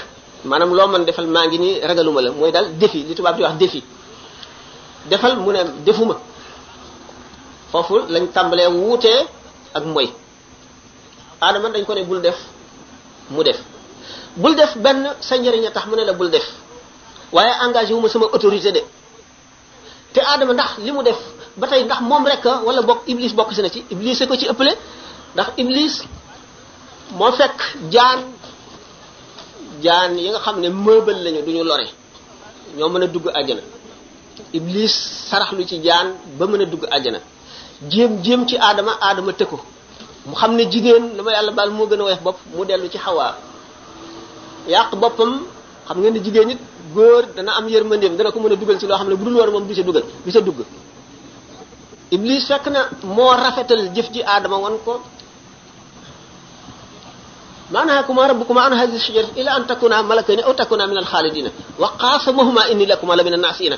maanaam loo mën defal maa ngi nii ragaluma la mooy daal défi li tubaab di wax défi defal mu ne defuma foofu lañ tàmbalee wuutee ak mooy Adama dañ ko ne bul def mu def bul def benn sa njëriñ a tax mu ne la bul def waaye engagé wu ma sama autorité de te Adama ndax li mu def ba tey ndax moom rek wala bokk Iblis bokk si na ci Iblis ko ci ëppale ndax Iblis moo fekk jaan yi nga xam ne mëbal lañu duñu lore ñoo mën a dugg àjjana Iblis saraxlu ci jaan ba mën a dugg àjjana jéem ci Adama tëkku mu xam ne jigéen dama yàlla baal moo gën a weex bopp mu dellu ci Xawaa yàq boppam xam ngeen ne jigéen nit góor dana am yërmandeem dana ko mën a dugal ci loo xam ne bu dul war moom du ca dugg Iblis fekk na moo rafetal jëf ji Adama wan ko ma nahakuma rabbukuma an hadhihi shajarati illa an takuna malakayni aw takuna min al-khalidina wa qasamahuma inni lakuma la min an-nasina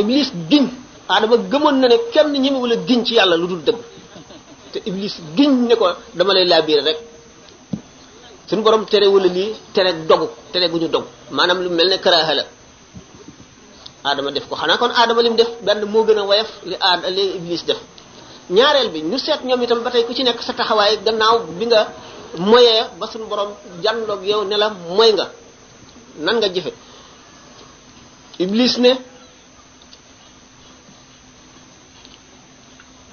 Iblis giñ Adama gëmoon na ne kenn ñi mu wala giñ ci yàlla lu dul dëgg te Iblis giñ ne ko dama lay laabiire rek suñu borom tere wala lii tere gu ñu dogu maanaam lu mel ne karaaha la Adama def ko xanaa kon Adama lim def benn moo gën a woyof li Iblis def ñaareel bi ñu seet ñoom itam ba tey ku ci nekk sa taxawaay gannaaw bi nga moyee ba suñu borom jàndoog yow ne la moy nga nan nga jëfe Iblis ne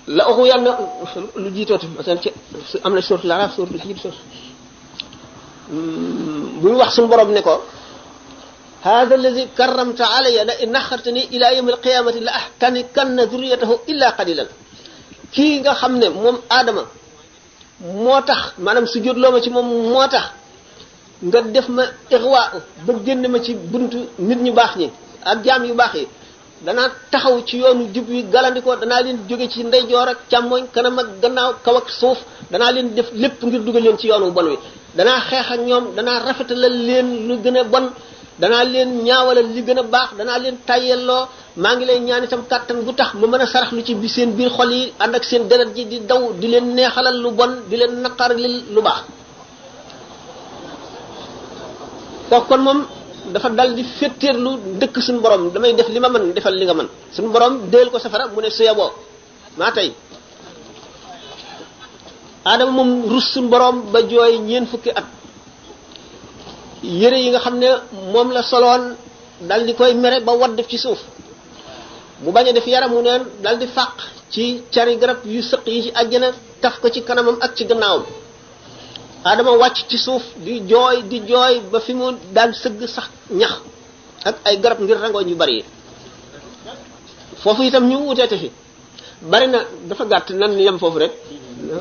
la oxu yàlla lu jiitooti masalan ci am na suratul Araf suratul Hijr bu ñu wax suñu borom ne ko hada alladi karramta alayya la in axartani ila yawm alqiyamati la ahtanikanna dhurriyatahu illa qalilan kii nga xam ne moom Adama moo tax maanaam su jot loo ma ci moom moo tax nga def ma ixwa ba génn ma ci buntu nit ñu baax ñi ak jaam yu baax yi danaa taxaw ci yoonu jub yi galandikoo danaa leen jóge ci ndeyjoor ak càmmoñ kanam ak gannaaw kaw ak suuf danaa leen def lépp ngir dugal leen ci yoonu bon wi danaa xeex ak ñoom danaa rafetalal leen lu gën a bon danaa leen ñaawalal li gën a baax danaa leen tayyelloo maa ngi lay ñaan itam kàttan gu tax ma mën a sarax lu ci bi seen biir xol yi ànd ak seen deret ji di daw di leen neexalal lu bon di leen naqaralil lu baax kooku kon moom dafa dal di féttéerlu dëkk suñu borom damay def li ma mën defal li nga mën suñu borom déel ko safara mu ne suyaboo maa tey Adama moom rus suñu borom ba jooy ñeent fukki at yére yi nga xam ne moom la soloon dal di koy mere ba wadd ci suuf mu bañ a def yaramu neen dal di fàq ci cari garab yu sëq yi ci àjjana taf ko ci kanamam ak ci gannaawam Adama wàcc ci suuf di jooy ba fi mu daan sëgg sax ñax ak ay garab ngir rangooñ yu bari yi foofu itam ñu wuteete fi bari na dafa gàtt nan yem foofu rek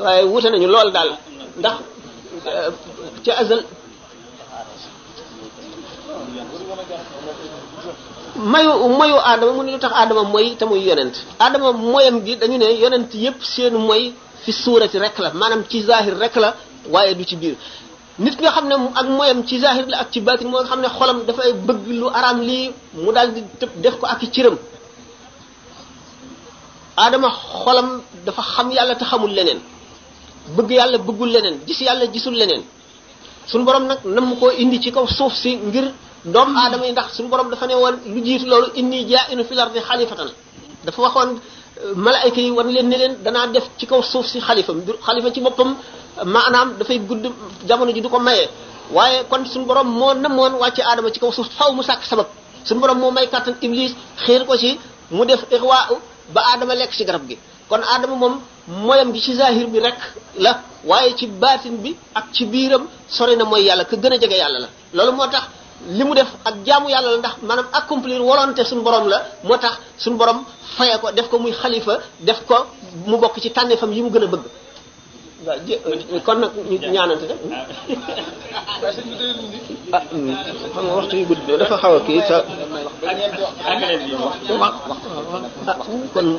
waaye wute nañu lool daal ndax ca azal mayu Adama mu ne lu tax Adama mooy te muy yonent Adama moyam gi dañu ne yonent yépp seen moy fi suurati rek la maanaam ci zahir rek la waaye du ci biir nit nga xam ne ak moyam ci zahir la ak ci baatin moo nga xam ne xolam dafay bëgg lu araam lii mu daal di tëb def ko ak i cëram Adama xolam dafa xam yàlla te xamul leneen bëgg yàlla bëggul leneen gis yàlla gisul leneen suñu borom nag nam koo indi ci kaw suuf si ngir doomu aadama yi ndax suñu borom dafa ne woon lu jiitu loolu inni jaa'inu fil ardi xalifatan dafa waxoon malaayka yi war leen ne leen danaa def ci kaw suuf si xalifa ci boppam maanaam dafay gudd jamono ji du ko maye waaye kon suñu borom moo namoon wàcce aadama ci kaw suuf faw mu sàkk sabab suñu borom moo may kàttan iblis xiir ko ci mu def ixwa ba aadama lekk ci garab gi kon aadama moom moyam gi ci zahir bi rek la waaye ci baatin bi ak ci biiram sori na mooy yàlla ka gën a jege yàlla la loolu moo tax li mu def ak jaamu yàlla la ndax maanaam accomplir volonté suñu borom la moo tax suñu borom faye ko def ko muy xalifa def ko mu bokk ci tànneefam yi mu gën a bëgg waaw kon nag ñu ñaanante de ah xam nga waxtu yu gudd dafa xaw a kii sa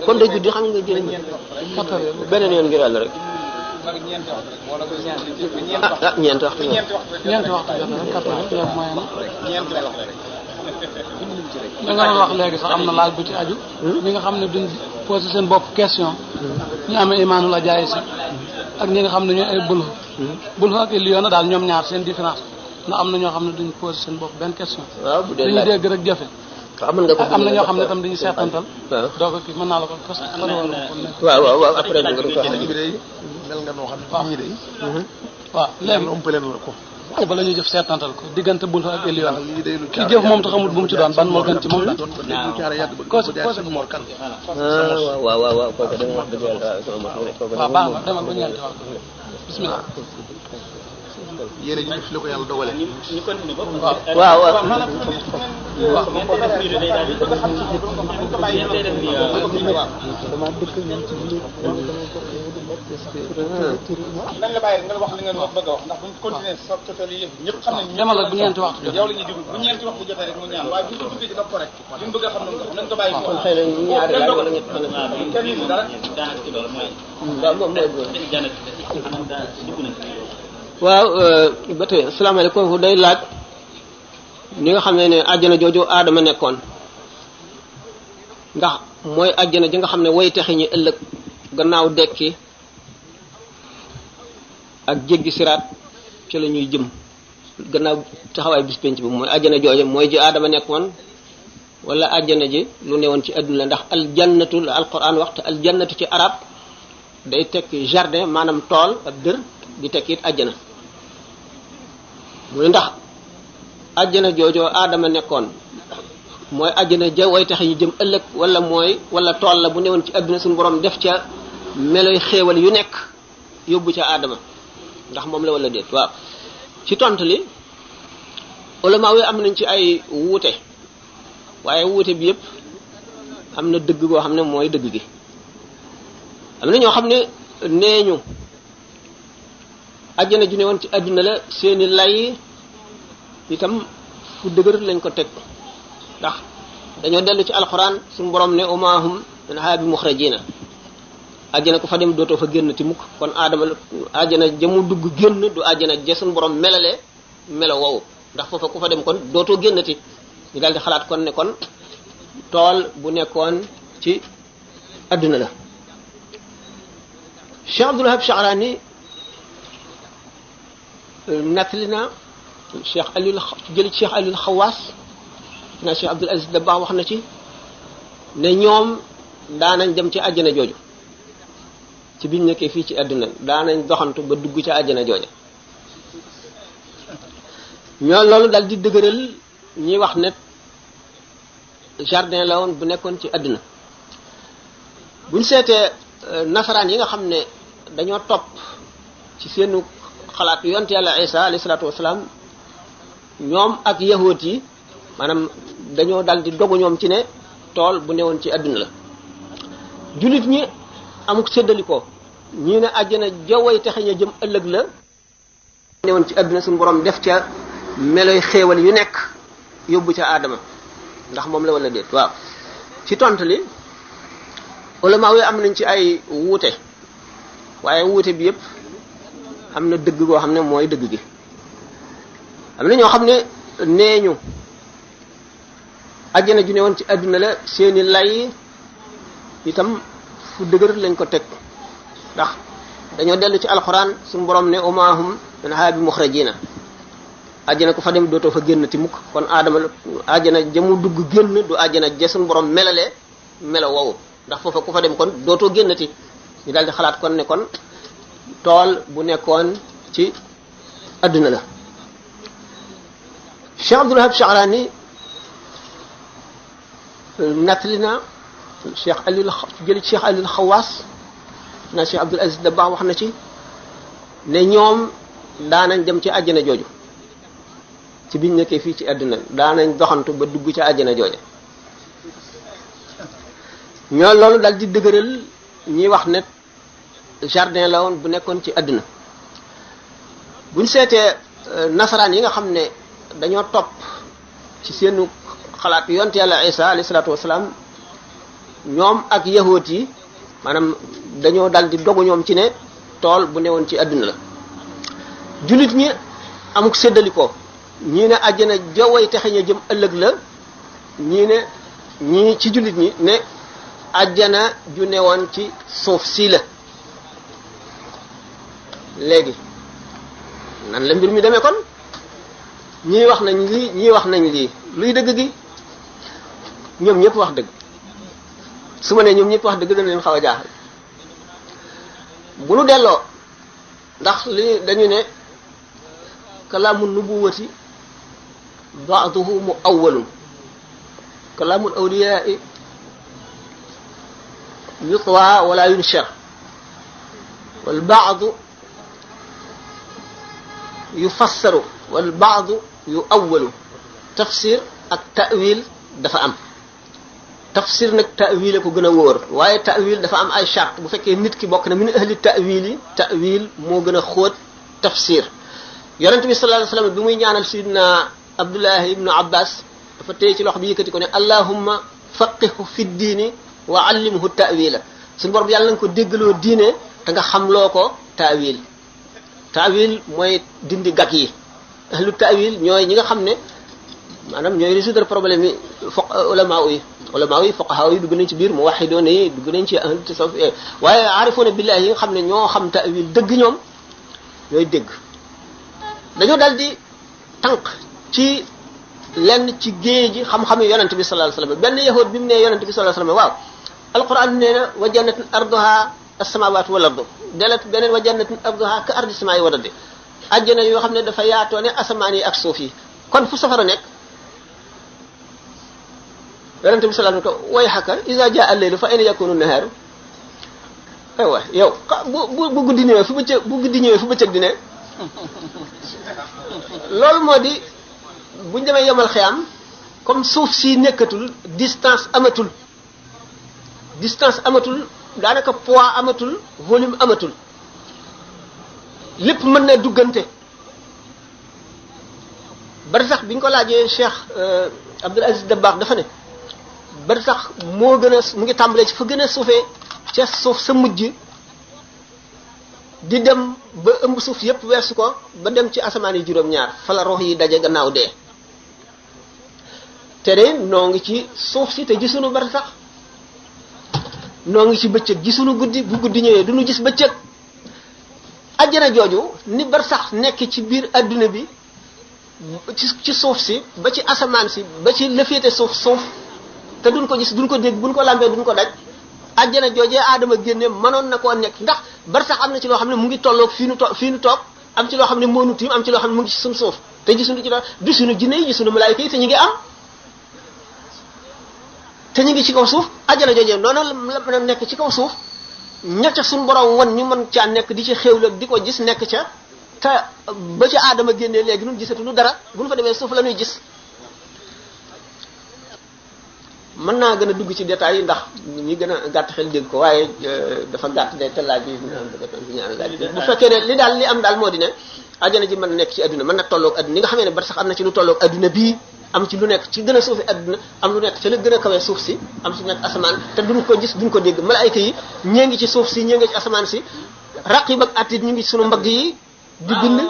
kon day guddi xam nga jëriñ beneen yoon ngir yàlla rek ñeenti waxtu da nga doon wax léegi sax am na laaj bu ci aju ñi nga xam ne duñ posé seen bopp question ñu amee imaanul ajaay si ak ñi nga xam ne ñooy ay bulhu ak liyoona daal ñoom ñaar seen différence ndax am na ñoo xam ne duñ posé seen bopp benn question dañuy dégg rek jëfe am na ñoo xam ne tam dañuy seetantal doo ko kii mën naa la ko parce que waaw après nga ko mel nga noo xam ne ñii de waaw léegi ëmpale na la ko bala ñuy jëf seetantal ko diggante bulhu ak liyoona ki jëf moom te xamul bu mu ci doon ban moo gën ci moom la waaw kooku dama wax dëgg yàlla waaw baax na demal ba ñeenti wax bismillah yéen a ñu fi la ko yàlla dogale ñu continuer waaw dañ la bàyyi rek nga wax li nga bëgg a wax ndax buñ continuer sa total yi ñëpp xam nañ demal ak bu ñeenti waxtu jot yow la ñuy déglu bu ñeenti waxtu jotee rek mu ñaan waaye buñ ko duggee ci daf ko rek liñ bëgg a xam nañ ko bàyyi kon xëy na ñaari laaj wala ñett fan kenn yi dara daanaka ci loolu mooy waaw moom mooy dugg nañ waaw ba tey asalaamaaleykum kooku day laaj ñi nga xam ne àjjana jooju aadama nekkoon ndax mooy àjjana ji nga xam ne way texe ñi ëllëg gannaaw dekki ak jéggi siraat ci la ñuy jëm gannaaw taxawaay bis penc bi mooy àjjana jooju mooy ji aadama nekkoon wala àjjana ji lu newoon ci adduna la ndax aljannatu la alquran waxtu aljannatu ci arab day tekki jardin maanaam tool ak dër di tekki it àjjana mu ne ndax àjjana joojoo aadama nekkoon mooy àjjana ja way tax ñu jëm ëllëg wala tool la bu newoon ci adduna suñu borom def ca meloy xéewal yu nekk yóbbu ca aadama ndax moom la wala déet waaw ci tontu li ulama yi am nañ ci ay wuute waaye wuute bi yëpp am na dëgg goo xam ne mooy dëgg gi am na ñoo xam ne nee ñu àjjana ju ne woon ci àdduna la seeni lay itam fu dëgër lañ ko teg ndax dañoo dellu ci alxuraan suñu borom ne umaahum minhaa bi muxrajina àjjana ku fa dem dootoo fa génn ti mukk kon aadama àjjana jamu dugg génn du àjjana ja suñu borom melale melo wow ndax foofa ku fa dem kon dootoo génnati ñu daal di xalaat kon ne kon tool bu nekkoon ci adduna la Cheikh Abdul Wahab Sha'rani nettali na Cheikh Aliou jëli Cheikh Aliou Xawaas na Cheikh Abdul Aziz Dabakh wax na ci ne ñoom daanañ dem ci àjjana jooju ci biñ nekkee fii ci àdduna daanañ doxantu ba dugg ci àjjana jooja ñoo loolu daal di dëgëral ñuy wax ne jardin la woon bu nekkoon ci àdduna buñ seetee nasaraan yi nga xam ne dañoo topp ci seenu xalaat yonent yàlla Isa alayhi salaatu wasalaam ñoom ak yahuud yi maanaam dañoo dal di dogu ñoom ci ne tool bu newoon ci àdduna la jullit ñi amuk séddalikoo ñii ne àjjana jawway texe ña jëm ëllëg la newoon ci àdduna suñu borom def ca meloy xéewal yu nekk yóbbu ca aadama ndax moom la wala déet waaw ci tont li ulama yi am nañ ci ay wuute waaye wuute bi yépp am na dëgg goo xam ne mooy dëgg gi am na ñoo xam ne nee ñu àjjana ju ne woon ci àdduna la seeni lay itam fu dëgër lañ ko teg ndax dañoo dellu ci alxuraan suñu borom ne umaahum minhaa bi muxrajina àjjana ku fa dem dootoo fa génn ti mukk kon aadama àjjana jamu dugg génn du àjjana ja suñu borom melale melo wow ndax foofa ku fa dem kon dootoo génnati ñu daal di xalaat kon ne kon tool bu nekkoon ci adduna la Cheikh Abdul Wahab Sha'rani nettali na Cheikh Aliou jëli Cheikh Aliou Xawaas na Cheikh Abdul Aziz Dabakh wax na ci ne ñoom daanañ dem ci àjjana jooju ci biñ nekkee fii ci àdduna daanañ doxantu ba dugg ci àjjana jooja ñoo loolu daal di dëgëral ñuy wax ne jardin la woon bu nekkoon ci àdduna buñ seetee nasaraan yi nga xam ne dañoo topp ci seenu xalaat yonent yàlla Isa alayhi salaatu wasalaam ñoom ak yahuud yi maanaam dañoo dal di dogu ñoom ci ne tool bu newoon ci àdduna la jullit ñi amuk séddalikoo ñii ne àjjana jawway texe ña jëm ëllëg la ñii ci jullit ñi ne àjjana ju newoon ci suuf sii la léegi nan la mbir mi demee kon ñii wax nañ lii ñii wax nañ lii luy dëgg gi ñoom ñëpp wax dëgg su ma nee ñoom ñëpp wax dëgg dana leen xaw a jaaxal bu nu delloo ndax li dañu ne kalaamu nubuwati ba'duhu mu'awwalun kalaamul awliya'i yutwa wala yunshar wal ba'du yufassaru wal ba'du yu'awwalu tafsir ak ta'wil dafa am tafsir nag ta'wil ko gën a wóor waaye ta'wil dafa am ay charte bu fekkee nit ki bokk na min ahli ta'wil yi ta'wil moo gën a xóot tafsir yonent bi sallallahu alayhi wasallam bi muy ñaanal sidna Abdullah ibnu Abbas dafa téye ci loxo bi yëkkati ko ne allahumma faqihu fi diini wa allimhu ta'wila suñu borom yàlla nga ko déggaloo diine te nga xamloo ko ta'wil ta'wil mooy dindi gàkk yi ahlu ta'wil ñooy ñi nga xam ne maanaam ñooy résoudre problème yi ulama yi fuqaha yi dugg nañ ci biir muwahhidun yi dugg nañ ci ahlu tasawuf waaye aarifuna billahi yi nga xam ne ñoo xam ta'wil dëgg ñoom ñooy dégg dañoo dal di tànq ci lenn ci géej gi xam-xam yi yonent bi sallallahu alayhi wasallam benn yahud bi mu nee yonent bi sallallahu alayhi wasallam waaw alquran nee na wa jannatin arduha as-samawati wal ardu delet beneen wa jannatin arduha ka ardi samaa'i wal ardi àjjana yoo xam ne dafa yaatoo ne asamaan yi ak suuf yi kon fu safara nekk yonent bi sallallahu alayhi wasallam ko way xaka iza jaa al-laylu fa ayna yakunu an-nahaaru aywa yow bu guddi ñëwee fu bëccëg di ne loolu moo di buñ demee yemal xiyam comme suuf si nekkatul distance amatul daanaka poids amatul volume amatul lépp mën na duggante bari sax biñ ko laajee Cheikh Abdul Aziz Dabakh dafa ne bar sax moo gën a mu ngi tàmbalee ci fa gën a suufee ca suuf sa mujj di dem ba ëmb suuf yépp weesu ko ba dem ci asamaan yi juróom-ñaar fa la rox yi daje gannaaw dee te de noo ngi ci suuf si te gisuñu bar sax noo ngi ci bëccëg gisuñu guddi bu guddi ñëwee duñu gis bëccëg ajjana jooju ni bar sax nekk ci biir adduna bi ci suuf si ba ci asamaan si ba ci lëfeete suuf te duñ ko gis duñ ko dégg buñ ko lambee duñ ko daj ajjana joojee aadama génne mënoon na koo nekk ndax bar sax am na ci loo xam ne mu ngi tolloog fii nu toog am ci loo xam ne moo nu tiim am ci loo xam ne mu ngi ci suñ suuf te gisuñu ci dara gisuñu jinne yi gisuñu malaayika yi te ñu ngi am te ñu ngi ci kaw suuf ajjana joojee noonu la mën a nekk ci kaw suuf ña ca suñ borom wan ñu mën caa nekk di ci xéewlu ak di ko gis nekk ca te ba ci aadama génnee léegi nun gisatuñu dara bu ñu fa demee suuf la ñuy gis mën naa gën a dugg ci détails yi ndax ñi gën a gàtt xel dégg ko waaye dafa gàtt de te laaj bi bu fekkee ne li daal li am daal moo di ne ajjana ji mën na nekk ci adduna mën na tolloog adduna li nga xamee ne bar sax am na ci lu tolloog adduna bii am ci lu nekk ci gën a suufi adduna am lu nekk ci la gën a kawee suuf si am ci nekk asamaan te duñ ko gis duñ ko dégg malaayka yi ñée ngi ci suuf si ñée ngi ci asamaan si raqib ak atit ñu ngi ci sunu mbagg yi di bind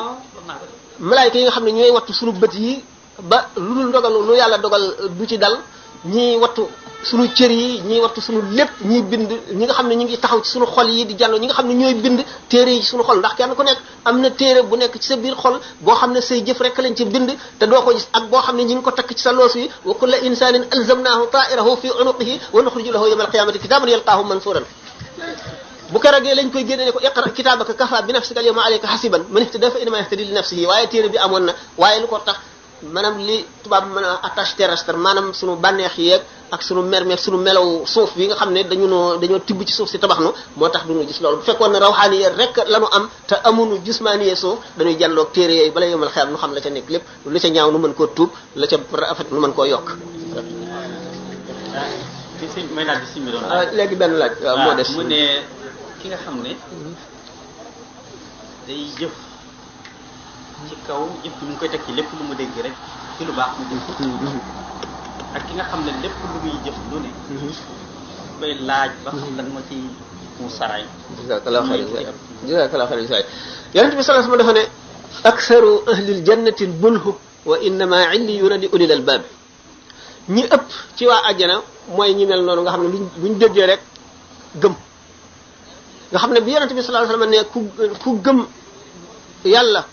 malaayka yi nga xam ne ñooy wattu sunu bët yi ba lu dul dogalu lu yàlla dogal du ci dal ñii wattu sunu cër yi ñii wattu sunu lépp ñii bind ñi nga xam ne ñu ngi taxaw ci sunu xol yi di jànno ñi nga xam ne ñooy bind téere yi ci sunu xol ndax kenn ku nekk am na téere bu nekk ci sa biir xol boo xam ne say jëf rek lañ ci bind te doo ko gis ak boo xam ne ñi ngi ko takk ci sa loos yi wa kulla insanin alzamnahu ta'irahu fi unuqihi wa nuxriju lahu yawma alqiyamati kitaban yalqaahu mansuran bu keroogee lañ koy génne ne ko iqra kitaabaka kafa bi nafsika al yawma alayka hasiban man ihtada fa innama yahtadi li nafsihi waaye téere bi amoon na waaye lu ko tax maanaam li tubaab mën a attache terrestre maanaam sunu bànneex yeeg ak sunu mermeeg sunu melaw suuf bi nga xam ne dañoo tibb ci suuf si tabax nu moo tax duñu gis loolu bu fekkoon ne rawxaani yee rek lañu am te amuñu gismaani suuf dañuy jànloog téere yooyu bala yomal xeyam nu xam la ca nekk lépp lu ca ñaaw nu mën koo tuub la ca rafet nu mën koo yokk may laaj bi si mi doon léegi benn laaj waaw moo des mu ne ki nga xam ne day jëf ci kaw jëf bi mu ngi koy teg ci lépp lu mu dégg rek ci lu baax mu dégg ak ki nga xam ne lépp lu muy jëf lu ne bay laaj ba xam lan moo ci mu saraay jazakallahu khairan jazakallahu khairan yonent bi sallallahu alayhi wasallam dafa ne aktharu ahlil jannati bulhu wa innama illiyuna li ulil albab ñi ëpp ci waa àjjana mooy ñi mel noonu nga xam ne buñ déggee rek gëm nga xam ne bi yonent bi sallallahu alayhi wasallam ne ku gëm yàlla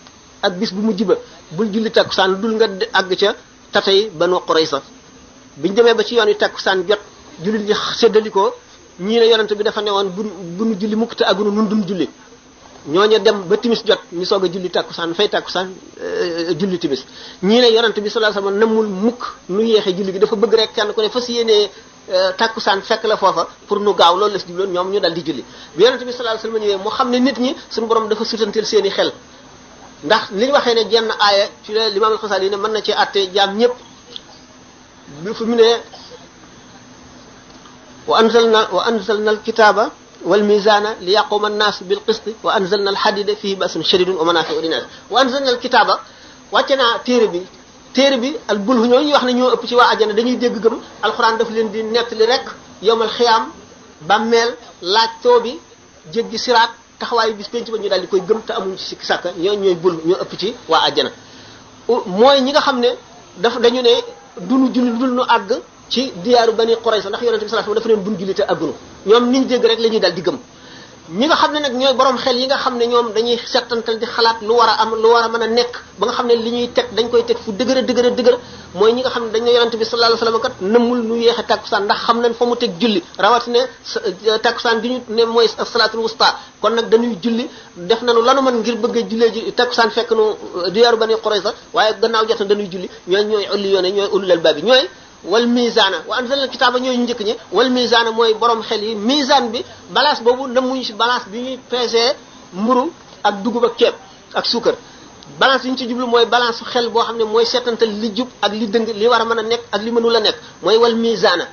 ak bis bu mujj ba bul julli takkusaan dul nga àgg ca tatay Banu Qurayza biñ demee ba ci yoon wi takkusaan jot jullit ñi séddalikoo ñii ne yonent bi dafa newoon bu nu julli mukk te agunu nun duñ julli ñooñu dem ba timis jot ñu soog a julli takkusaan fay takkusaan julli timis ñii ne yonent bi sallallahu alayhi wasallam namul mukk nu yeexee julli gi dafa bëgg rek kenn ku ne fas yéenee takkusaan fekk la foofa pour nu gaaw loolu la si jubloon ñoom ñu dal di julli bi yonent bi sallallahu alayhi wasallam ñëwee mu xam ne nit ñi suñu borom dafa sutanteel seeni xel ndax li ñu waxee ne jenn aaya ci la Imaam al-Xasaali ne mën na ci àtte jaam ñëpp bi fu mu ne wa anzalna al-kitaaba wal miizaana li yaquma an-naas bil qist wa anzalna al-hadiida fiihi ba'sun shadiidun wa manaafi'u lin-naas wa anzalna al-kitaaba wàcce naa téere bi al bulhu ñooñu wax ne ñoo ëpp ci waa àjjana dañuy dégg gëm alxuraan daf leen di nettali rek yowmal xiyaam bàmmeel laaj too bi jéggi siraat taxawaayu bis penc ba ñu daal di koy gëm te amuñ ci sikki sàkka ñooy bul ñoo ëpp ci waa àjjana mooy ñi nga xam ne dañu ne duñu julli dul nu àgg ci diyaaru Bani Qurayza ndax yonente bi sallallahu alayhi wasallam dafa leen buñ julli te àggunu ñoom niñ dégg rek la ñuy daal di gëm ñi nga xam ne nag ñooy borom xel yi nga xam ne ñoom dañuy settantal di xalaat lu war a am lu war a mën a nekk ba nga xam ne li ñuy teg dañ koy teg fu dëgër mooy ñi nga xam ne dañ ne yonente bi sallallahu alayhi wasallam kat nëmmul nu yeexe takkusaan ndax xam nañ fa mu teg julli rawatina takkusaan bi ñu ne mooy salaatul wusta kon nag dañuy julli def nañu lanu mën ngir bëgg a jullee ji takkusaan fekk nu diyaaru Bani Qurayza waaye gannaaw jot na dañuy julli ñooy ulli yoone ñooy ulul albab bi ñooy wal mizaana wa anzalna kitaaba ñooy njëkk ñi wal mizaana mooy borom xel yi mizaan bi balance boobu namuñu si balance bi ñuy peser mburu ak dugub ak ceeb ak suukar balance yi ñu ci jublu mooy balance su xel boo xam ne mooy seetantal li jub ak li dëng li war a mën a nekk ak li mënul a nekk mooy wal mizaana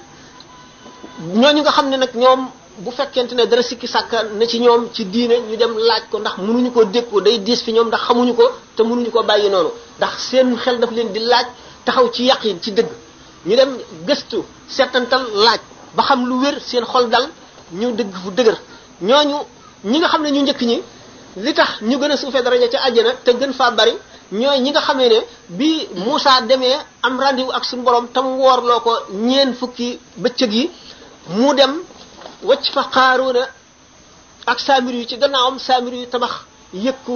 ñooñu nga xam ne nag ñoom bu fekkente ne dara sikki sàkka na ci ñoom ci diine ñu dem laaj ko ndax mënuñu koo dékku day diis fi ñoom ndax xamuñu ko te mënuñu ko bàyyi noonu ndax seen xel daf leen di laaj taxaw ci yaqin ci dëgg ñu dem gëstu seetantal laaj ba xam lu wér seen xol dal ñu dëgg fu dëgër ñooñu ñi nga xam ne ñu njëkk ñi li tax ñu gën a suufee daraja ca àjjana te gën faa bari ñooy ñi nga xamee ne bi Moussa demee am rendez-vous ak suñu borom tam woorloo ko ñeen fukki bëccëg yi mu dem wacc fa Xaaruuna ak Saamir yu ci gannaawam Saamir yu tabax yëkku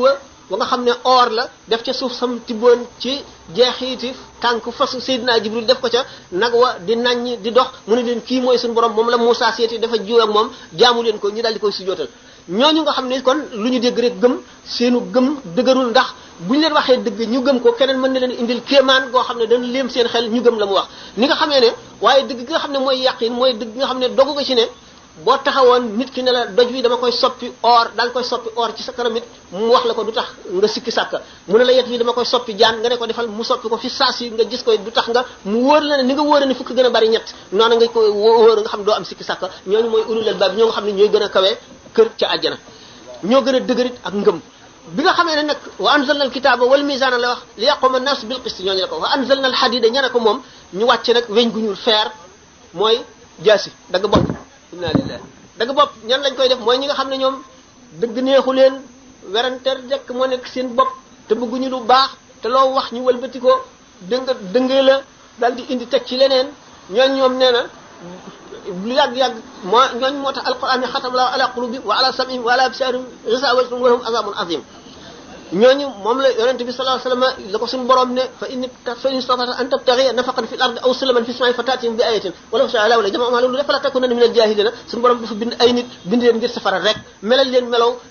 wa nga xam ne or la def ca suuf sam tibboon ci jeexiiti tànk fasu Seydina Jibril def ko ca nag wa di naññ di dox mu ne leen kii mooy suñu borom moom la Moussa seeti dafa jiw ak moom jaamu leen ko ñu daal di koy sujootal ñooñu nga xam ne kon lu ñu dégg rek gëm seenu gëm dëgërul ndax bu ñu leen waxee dëgg ñu gëm ko keneen mën na leen indil kéemaan goo xam ne dañ léem seen xel ñu gëm la mu wax ni nga xamee ne waaye dëgg gi nga xam ne mooy yàqin mooy dëgg nga xam ne dogu nga ci ne boo taxawoon nit ki ne la doj wi dama koy soppi or daal koy soppi or ci sa kanam it mu wax la ko du tax nga sikki sàkka mu ne la yet wi dama koy soppi jaan nga ne ko defal mu soppi ko fi saas yi nga gis koy du tax nga mu wóor la ne ni nga wóor ne fukk gën a bari ñett noonu nga koy wóor nga xam doo am sikki sàkka ñooñu mooy ulul albaab ñoo nga xam ne ñooy gën a kawee kër ca àjjana ñoo gën a dëgërit ak ngëm bi nga xamee ne nag wa anzalna al kitaaba wal mizaana la wax li yaquma an-naas bil qist ñooñu la ko wa anzalna al hadida ña ne ko moom ñu wàcce nag weñ gu ñuul feer mooy jaasi dagg bopp inna lillahi dagg bopp ñan lañ koy def mooy ñi nga xam ne ñoom dëgg neexu leen weranteer rek moo nekk seen bopp te bëgguñu lu baax te loo wax ñu wëlbati ko dëngee la daal di indi teg ci leneen ñoom nee na lu yàgg-yàgg ñooñ moo tax alquran ne xatam la ala qulubi wa ala sam'ihim wa ala absarihim ghishawatun wa lahum azabun azim ñooñu moom la yonente bi sallallahu alayhi wasallam la ko suñu borom ne fa in istata'ta an tabtaghi nafaqan fil ardi aw sulaman fis samaa'i fata'tihim bi ayatin walaw sha'a Allahu la jama'ahum ala al-huda fala takunanna minal jahilina suñu borom dafa bind ay nit bind leen ngir safara rek melal leen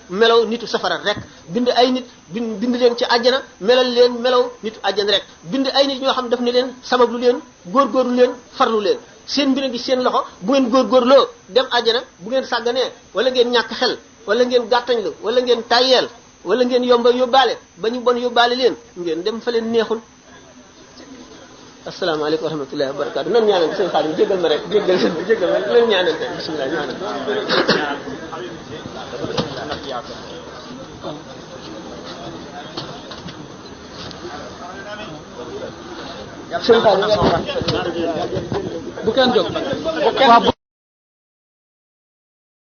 melaw nitu safara rek bind ay nit bind leen ci àjjana melal leen melaw nitu àjjana rek bind ay nit ñoo xam daf ne leen sabablu leen góorgóorlu leen farlu leen seen mbir gi seen loxo bu ngeen góorgóorloo dem àjjana bu ngeen sàgganee wala ngeen ñàkk xel wala ngeen gàttañlu wala ngeen tayyeel wala ngeen yomba yóbbaale ba ñu bon yóbbaale leen ngeen dem fa leen neexul asalaamaaleykum wa rahmatullahi wa barakatu nan ñaanal seen xaadim jéggal ma rek jéggal ma leen ñaanal te bismillah ñaanal seen xaadim bu kenn jóg